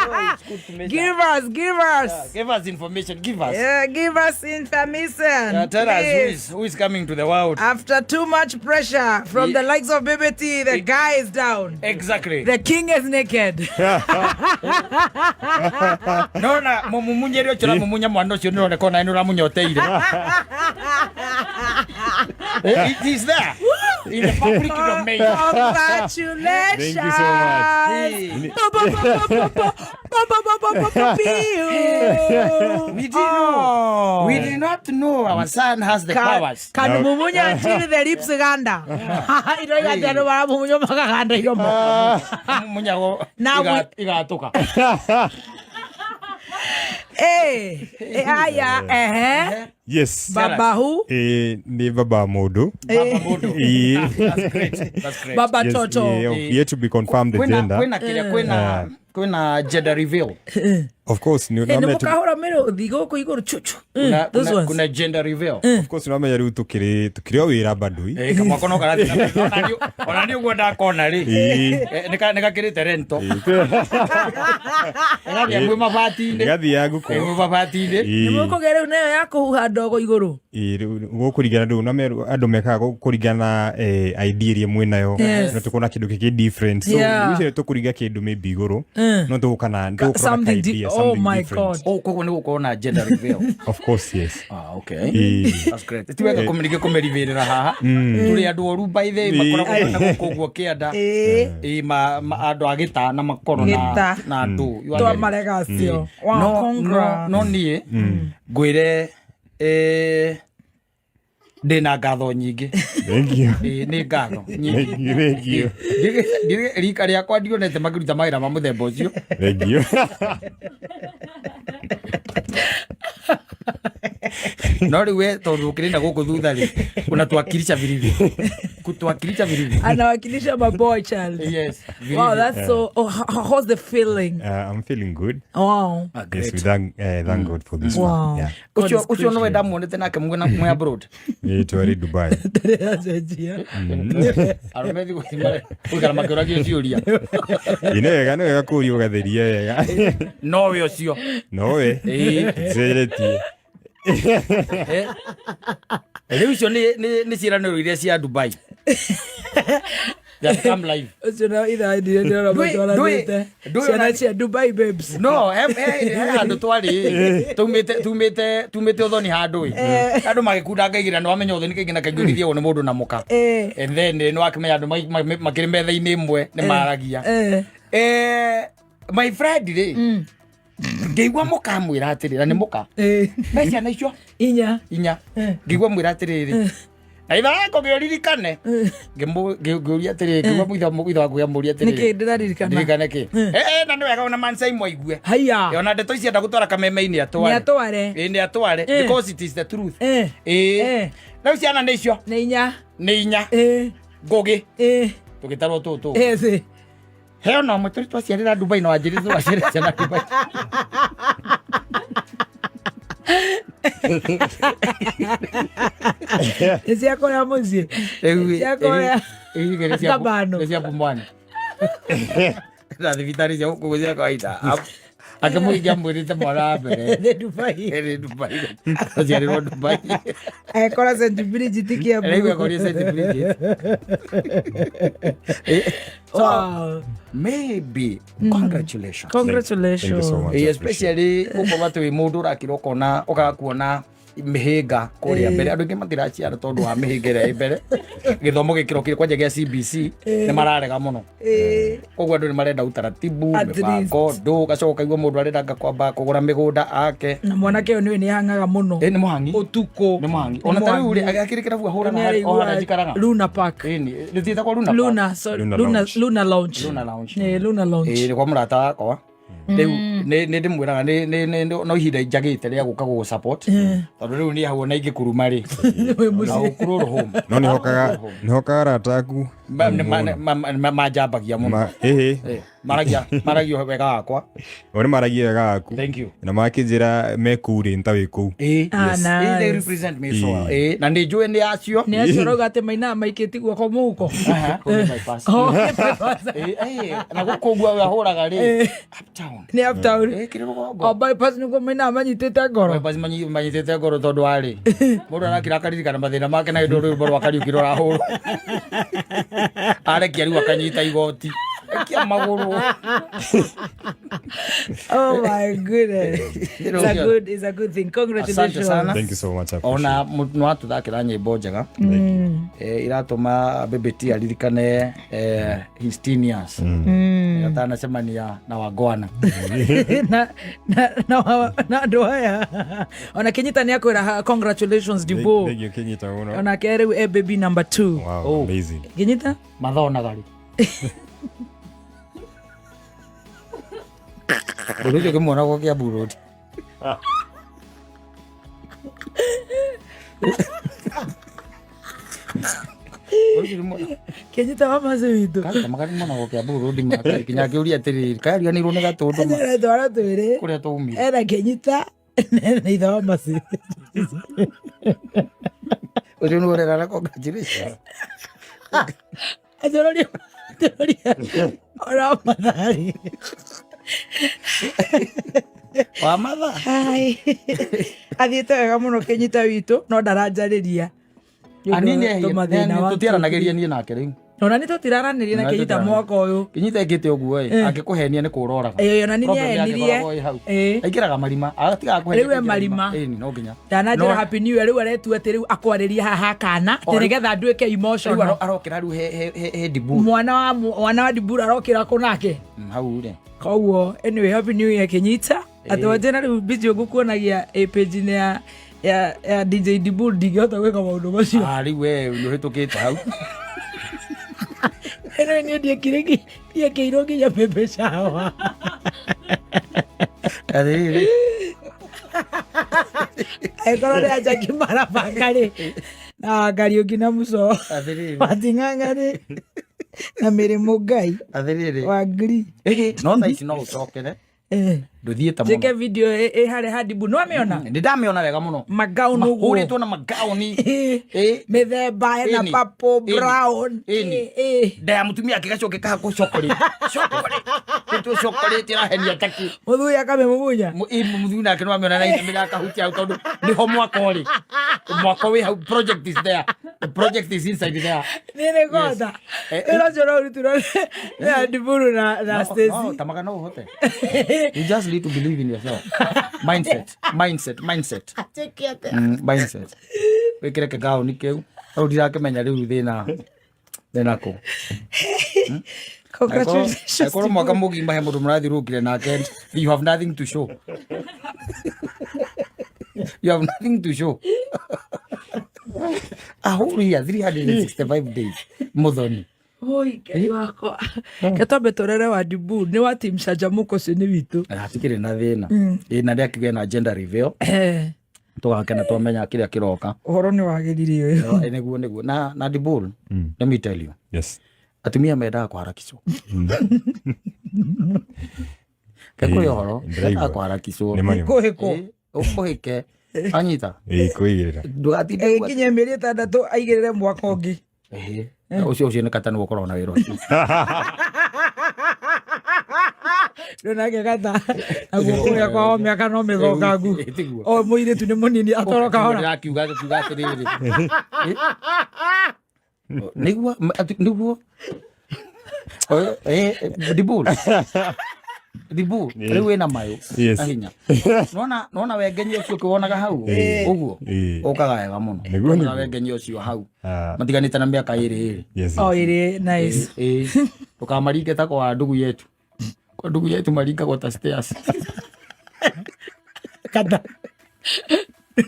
Oh, it's good to measure. Give us, give us. Yeah, give us information, give us. Yeah, give us information. Yeah, tell us who is coming to the world. After too much pressure from the likes of BBT, the guy is down. Exactly. The king is naked. No, na mumumunye rĩ ũcio ũramumunya mwana ũcio nĩ ũroneka ona nĩ ũramunyoteire. It is there in the public domain. Congratulations. Thank you so much. Bo, bo, bo, bo, bo, bo. Pa, pa, pa, pa, pa, piu. We didn't know. We did not know our son has the powers. Kanumumunya until the lips ganda. Iroiga atĩ andũ maramumunywo makaganda iromo. Munyago Now we- igatuka. Eh, eh, aya, ehe. Yes. Baba who? Eh, nĩ baba mũndũ. Baba Bodo. Ĩĩ. That's great. That's great. Baba Yes, Toto. yeah, yet to be confirmed the Kwĩna gender. kwĩna kĩrĩa kwĩna kwĩna gender reveal. Of course, nĩ Eh, nĩ nĩ mũkahũra mĩrũthi gũkũ igũrũ chuchu. Kuna Those kuna, ones. kuna gender reveal. of course nĩwamenya rĩu tũkĩrĩ tũkĩrĩ o wĩra bado. Eh, kamwako no karathiĩ na mbere. Ona niĩ ũguo ndakona rĩ. Ĩĩ. Eh, nĩgakĩrĩte rento. Gathiĩ mwĩ mabati-inĩ. Gathiaga Eh, ngũkũ. mwĩ mabati-inĩ. Nĩ mũkũgĩa rĩu nayo ya kũhuha ndogo igũrũ. Ĩĩ, rĩu gũkũringana rĩu na andũ mekaga gũkũringana na idea ĩrĩa mwĩnayo. Yes. No tũkona kĩndũ kĩngĩ different. So Yeah. usually tũkũringa kĩndũ maybe igũrũ. No tũgũka na tũgũkorwo na Something ka idea, oh something my different. God. Oh, koguo nĩ gũkorwo na gender reveal. Of course, yes. Ah, okay. Ĩĩ. That's great. Ti wega kũmĩrige kũmĩrivĩrĩra haha. Tũrĩ andũ oru by the way makoragwo na gũkũ ũguo kĩanda. Ĩĩ. Ĩĩ, andũ a gĩta na makoro na Gĩta. na ndũ. You are getting- Twamarega acio. Wow, No, no, congrats. no niĩ ngwĩre eh, ndĩna ngatho nyingĩ. Thank you. Ĩĩ, nĩ ngatho nyingĩ. Thank you, thank you. Rika rĩakwa ndionete makĩruta mawĩra ma mũthemba ũcio. Thank you. No rĩu we tondũ ũkĩrĩ na gũkũ thutha rĩ, unatuwakilisha vilivyo. Kutuwakilisha vilivyo. Anawakilisha my boy child. Yes, vilivyo. Wow, that's so. Oh, how's the feeling? I'm feeling good. Wow. Ah, Yes, great. we thank God for this Wow. one. Yeah. God Ũcio is ũcio nowe ndamuonete nake mwena mwe abroad. Ĩĩ, twarĩ Dubai. Ndĩracenjia. Arũme thikũ ici gũikara makĩũragio ciũria. Ĩĩ, nĩ wega nĩ wega kũũria ũgatheria wega. Nowe ũcio. Nowe. Ĩĩ. Tucenjetie. Eh. Rĩu icio nĩ ciĩranĩro iria cia Dubai. They have come live. Ũcio na ithaa ndire ndĩrona matwaranĩte. ndũĩ Ciana ona- cia Dubai babes. No, he handũ twarĩ tumĩte ũthoni handũ ĩ. Andũ magĩkunda ngaigĩra nĩ wamenya ũthoni kaingĩ na kaingĩ ũgĩthiagwo nĩ mũndũ na mũka. Eh. And then nĩ wakĩmenya andũ makĩrĩ metha-inĩ ĩmwe nĩ maragia. Eh. Eh, my friend rĩ, ngĩigua mũka amwĩra atĩrĩ, na nĩ mũka. Eh. Me ciana icio Inya. inya. Ngĩigua mwĩra atĩrĩrĩ, na itha ngũgĩ ũririkane. Ngĩũria atĩrĩrĩ, ngĩigua mũitho waku amũria atĩrĩrĩ. Nĩkĩ ndĩraririkana? Ndirikane kĩ? Eh, na nĩ wega ona Mansai mwaigwe. Haiya. Ona ndeto ici enda gũtwara kameme-inĩ atware. Nĩ atware. Ĩĩ, nĩ atware Eh. because it is the truth. Eh. Ĩĩ. Eh. Rĩu ciana nĩ icio Nĩ inya. nĩ inya Eh. ngũgĩ Eh. tũgĩtarwo tũtũ. Yes. He ona ũmwe tũrĩ twaciarĩra Dubai na wanjĩrĩ twaciarĩra ciana Dubai. Nĩ cia kũrĩa mũciĩ. Rĩu Cia kũrĩa. rĩu nĩ cia Kabano. nĩ cia Pumwani. Na thibitarĩ cia gũkũ cia kawaida. Akĩmũhingia amwĩrĩte mwana wa mbere. Nĩ Dubai. Ĩrĩ Dubai. Aciarĩrwo Dubai. Ekora St. Bridget Kiambu. Rĩu akorie St. Bridget. So, Wow. maybe congratulations. Congratulations. Thank you so much. Eh, especially gũkorwo atĩ wĩ mũndũ ũrakira ũkona ũkaga kuona mĩhĩnga kũrĩa mbere andũ aingĩ matiraciara tondũ wa mĩhĩnga ĩrĩa ĩ mbere gĩthomo gĩkĩro kĩrĩ kwanja gĩa CBC nĩ mararega mũno Eh. koguo andũ nĩ marenda utaratibu At mĩbango ndũ ũgacoka ũkaigua mũndũ arenda anga kwamba kũgũra mĩgũnda ake Na mwanake ũyũ nĩwe nĩ hangaga mũno. ĩ nĩ mũhangi Ũtukũ. nĩ mũhangi ona ta rĩu rĩ agakĩrĩ kĩrabu ahũraga o harĩa njikaraga Luna Park. ĩni rĩtiĩtagwo Luna Park? Luna, sorry, Luna Luna, Lounge. Luna Lounge. Luna Lounge. Eh, Luna Lounge. Ĩĩ, nĩ kwa mũrata wakwa rĩu nĩ ndĩmwĩraga no ihinda njagĩte rĩa gũka gũgũ support tondũ rĩu niĩ hau ona ingĩkuruma rĩ Wĩ mũciĩ. na ũkurũrũ home No nĩhokaga arata aku. Manjambagia mũno. Ĩhĩ. Eh, maragia wega wakwa. O nĩ maragia wega waku. Thank you. Na makĩnjĩra me kũu rĩ nĩ ta wĩ kũu. Ĩĩ. Ah, Ĩĩ, they nice. represent me so well. Ĩĩ, na nĩ njũĩ nĩ acio. Nĩ acio ũrauga atĩ mainaga maikĩtie guoko mũhuko. Aha, kũu nĩ bypass. Oh, nĩ bypass. Ĩĩ, ĩĩ, na gũkũ ũguo ahũraga rĩ uptown. Nĩ uptown. Ĩĩ, kĩrĩ rũgongo. O bypass nĩguo mainaga manyitĩte ngoro. Bypass manyitĩte ngoro tondũ warĩ mũndũ arakira akaririkana mathĩna make na hĩndĩ rwĩmbo rwa Kariũki rũrahũrwo arekia rĩu akanyita igoti rekia magũrũ. Oh my goodness. It's a good thing. Congratulations. Asante sana. Thank you so much. I appreciate Ona nĩ watũthakĩra nyĩmbo njega. it. Thank you. Iratũma Baby T aririkane his teen years. Gatanacemania na wangwana. Na andå aya ona Kinyita nä akwä congratulations Dibo. Thank you, Kinyita mũno. Onake rä u e baby number 2. Wow, Oh. amazing. Kinyita. Mathonaga rĩ ũndũ ũcio kĩmwona gwa Kiambu Road. Ũcio nĩ Kinyita wa maci witå. Kama kari mwana gwa Kiambu Road maka kinya akĩũria atĩrĩrĩ kayariganĩirwo nĩ gatũndũ ma Twara twä rä kũrĩa twaumire. Ena Kinyita na ithe wa maci. Ũcio nĩ ũrera na congratulations. Atåroria ona mathari. Wa matha. Athiä te wega må no Kinyita witå no ndaranjarä ria. Tũtiaranagĩria niĩ nake rĩu. Ona nä tå tiraranä ria na Na Kinyita tũtiraranĩria. mwaka å yå. Kinyita ĩkĩte ũguo ĩ angĩkũhenia nĩ kũroraga. Ĩĩ, ona nĩ Problem yake nĩahenirie. ĩkoragwo ĩ hau. Ĩĩ. Aingĩraga marima agatigaga kũhenia. Rĩu e marima. Ĩni no nginya. Ndananjä No- ra happy new year rä u aretua atä rä u akwarä ria haha kana atä O, nä rĩu- getha nduä ke Rĩu emotional. arokĩra rĩu he Dibu. Mwana wa Dibura arokä ra kå nake. Hau rĩ. Koguo anyway, happy new year Kinyita. Atä wanjä na rä u mbinjå ngå kuonagia ä page-inä ya DJ Dibur ndingähota gwä ka maå ndå macio. Ah, rĩu we nĩ ũhĩtũkĩte hau. Anyway, niä ndiäkä irwo nginya baby shower. Atĩrĩrĩ. Angäkorwo nä anjaki marabanga rä na Kariũki na Muco. Atĩrĩrĩ. Wating'ang'a rä na mä rä må ngai Atĩrĩrĩ. wa ngiri. Ĩhĩ, no thaa ici no ũcokere ndũthiĩte Njä ke mũno. video ä harä hadibu nä wamä ona. Nĩ ndamĩona wega mũno. Magauni å guo. Mahũrĩtwo na magauni. Ĩ. Mä themba ena Ĩni. purple, Ĩni. brown. Ĩni. Ĩ, ĩ. Nda ya mũtumia akĩgacoke kahakwo chocolate. Chocolate. Ĩtwo chocolate ĩrahenia taki. Mũthuri akamä må munya. Mũthuri nake nĩwamĩona na inamĩra akahutia hau tondũ nĩho mwako ũrĩ. Mwako wĩ hau, project is there. The project is inside there. Nä nä gota. Eh, Wä ra å cio ũrarutirwo nä Adiburu na No, Stacy. tamaga no ũhote. You just need to believe in yourself. Mindset, mindset, mindset. Mindset. Wĩkĩre kĩgaũni kĩu. Rĩu ndirakĩmenya rĩu thĩna kũ. Congratulations. Angĩkorwo mwaka mũgima he mũndũ mũrathiũrũrũkire nake and you have nothing to show. You have nothing to show. A whole year, 365 days. Mũthoni. Oi, Ngai wakwa. Ke twambe tũrere wa Dibu nĩ wa team Canjamũka ũcio nĩ witũ. Hatikĩrĩ na thĩna. Ĩ na rĩa kĩgĩa na gender reveal. Tũgakena twamenya kĩrĩa kĩroka. Ũhoro nĩ wagĩrire ũyũ. Ĩ, nĩguo na Dibul, let me tell you. Yes. Atumia mendaga kũharakicwo. Ke kwĩ ũhoro Ndĩraigua. mendaga kũharakicwo. Nĩ marima. Kũhĩkwo. Ĩ, ũkũhĩke anyita. Ĩĩ, kwĩigĩrĩra. Ndũgatinde ũguo. Ĩgĩkinyia mĩeri 6 aigĩrĩre mwaka ũngĩ. Ĩhĩ. Ũcio nĩ kata nĩwe ũkoragwo na wĩra ũcio. Rĩu nake kata naguo kũrĩa kwao mĩaka no mĩthũkangu. Ĩ, tiguo. O mũirĩtu nĩ mũnini atoro kahora. Ndĩrakiuga kiuga atĩrĩrĩ. Ĩ? Nĩguo nĩguo. Dibul. Dibul, rĩu wĩna mayũ Yes. na hinya. Nona nona wengenyi ũcio ũkĩwonaga hau ũguo Ĩĩ. ũkaga wega mũno. Nĩguo, Wonaga nĩguo. wengenyi ũcio hau. Ah, Matiganĩte na mĩaka ĩrĩ ĩrĩ. yes. O ĩrĩ nice. Ĩĩ. Ndũkamaringe ta kwa ndugu yetu. Kwa ndugu yetu maringagwo ta stairs. Kata.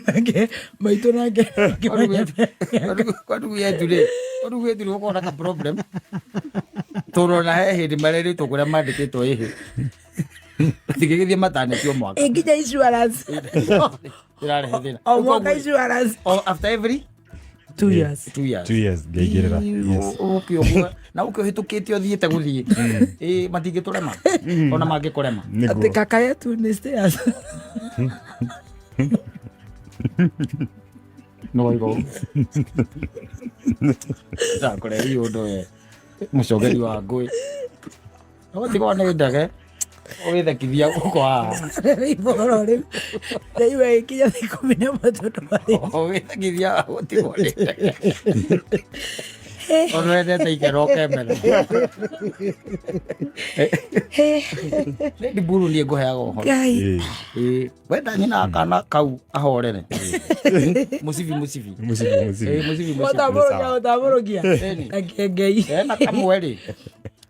Nake maitũ nake. Kwa ndugu yetu- kwa ndugu yetu rĩ, kwa ndugu yetu rĩ gũkoragwo na ka problem. Tondũ ona he hĩndĩ marerĩtwo kũrĩa mandĩkĩtwo ĩhĩ. Matingĩgĩthiĩ matanĩtio mwaka. Ĩ nginya insurance. Ĩrarehe thĩna. O mwaka insurance. O after every 2 years. 2 years. 2 years ngaigĩrĩra. Yes. Ũke ũguo na ũke ũhĩtũkĩte ũthiĩte gũthiĩ. Ĩ matingĩtũrema. Ona mangĩkũrema. Atĩ Nĩguo. kaka yetu nĩ stairs. No waiga ũguo. Ndakũrehe ũndũ we mũcogeri wa ngũĩ. Ũgatigwo nĩ ndege ũgĩthekithia gũkũ haha. Iboro rĩu. Rĩu ĩkinya thaa 11 tondũ marĩ. Ũgĩthekithia gũtigwo nĩ ndege. Tondũ wendete ikeno ũkemera. Nĩ ndiburu niĩ ngũheaga ũhoro. Ngai. Ĩĩ. Ĩĩ, wenda nyina kana kau ahorere. Mũcibi mũcibi. Mũcibi, Ĩĩ, mũcibi. mũcibi mũcibi. Ũtambũrũkia ũtambũrũkia. Ĩni. Na kĩengei. Ena kamwe rĩ.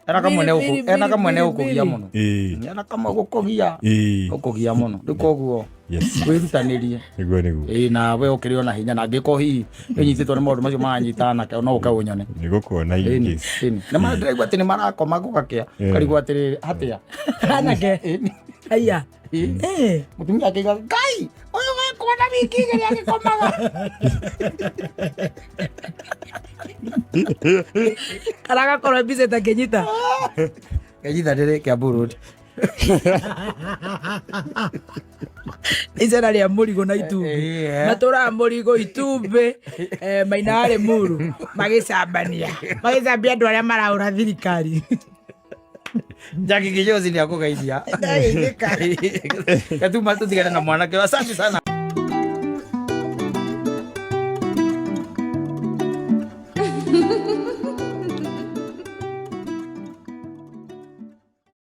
Ena kamwe nĩ Mbiri, ũkũ- ena kamwe nĩ mbiri, ũkũgia mbiri. mũno. Ĩĩ. Ena kamwe gũkũgia. Ĩĩ. Ũkũgia mũno. Rĩu koguo Yes. wĩrutanĩrie. Nĩguo nĩguo. Ĩĩ, nawe ũkĩrĩ ona hinya, na angĩkorwo hihi ũnyitĩtwo nĩ maũndũ macio maranyita anake, no ũke ũnyone. Nĩ gũkuona in Ĩni, case. ĩni. Na ndĩraigua atĩ nĩ marakoma gũgakĩa. Ũkarigwo atĩrĩrĩ, atĩa? Anake. Ĩni. Aya. Ĩni. Eh. Mũtumia akĩiga, Ngai, ũyũ wekuona wiki igĩrĩ agĩkomaga. Kana agakorwo mbica ĩtakĩnyita. Kenyitha ndĩrĩ Kiambu Road. Icera rĩa mũrigo na itumbĩ. Matũraga mũrigo, itumbĩ, maina arĩ muru magĩcambania, magĩcambia andũ arĩa maraũra thirikari. Jackie Kinyozi nĩ akũgeithia. Ndageithĩka. Gatuma tũtigane na mwanake. Asante sana.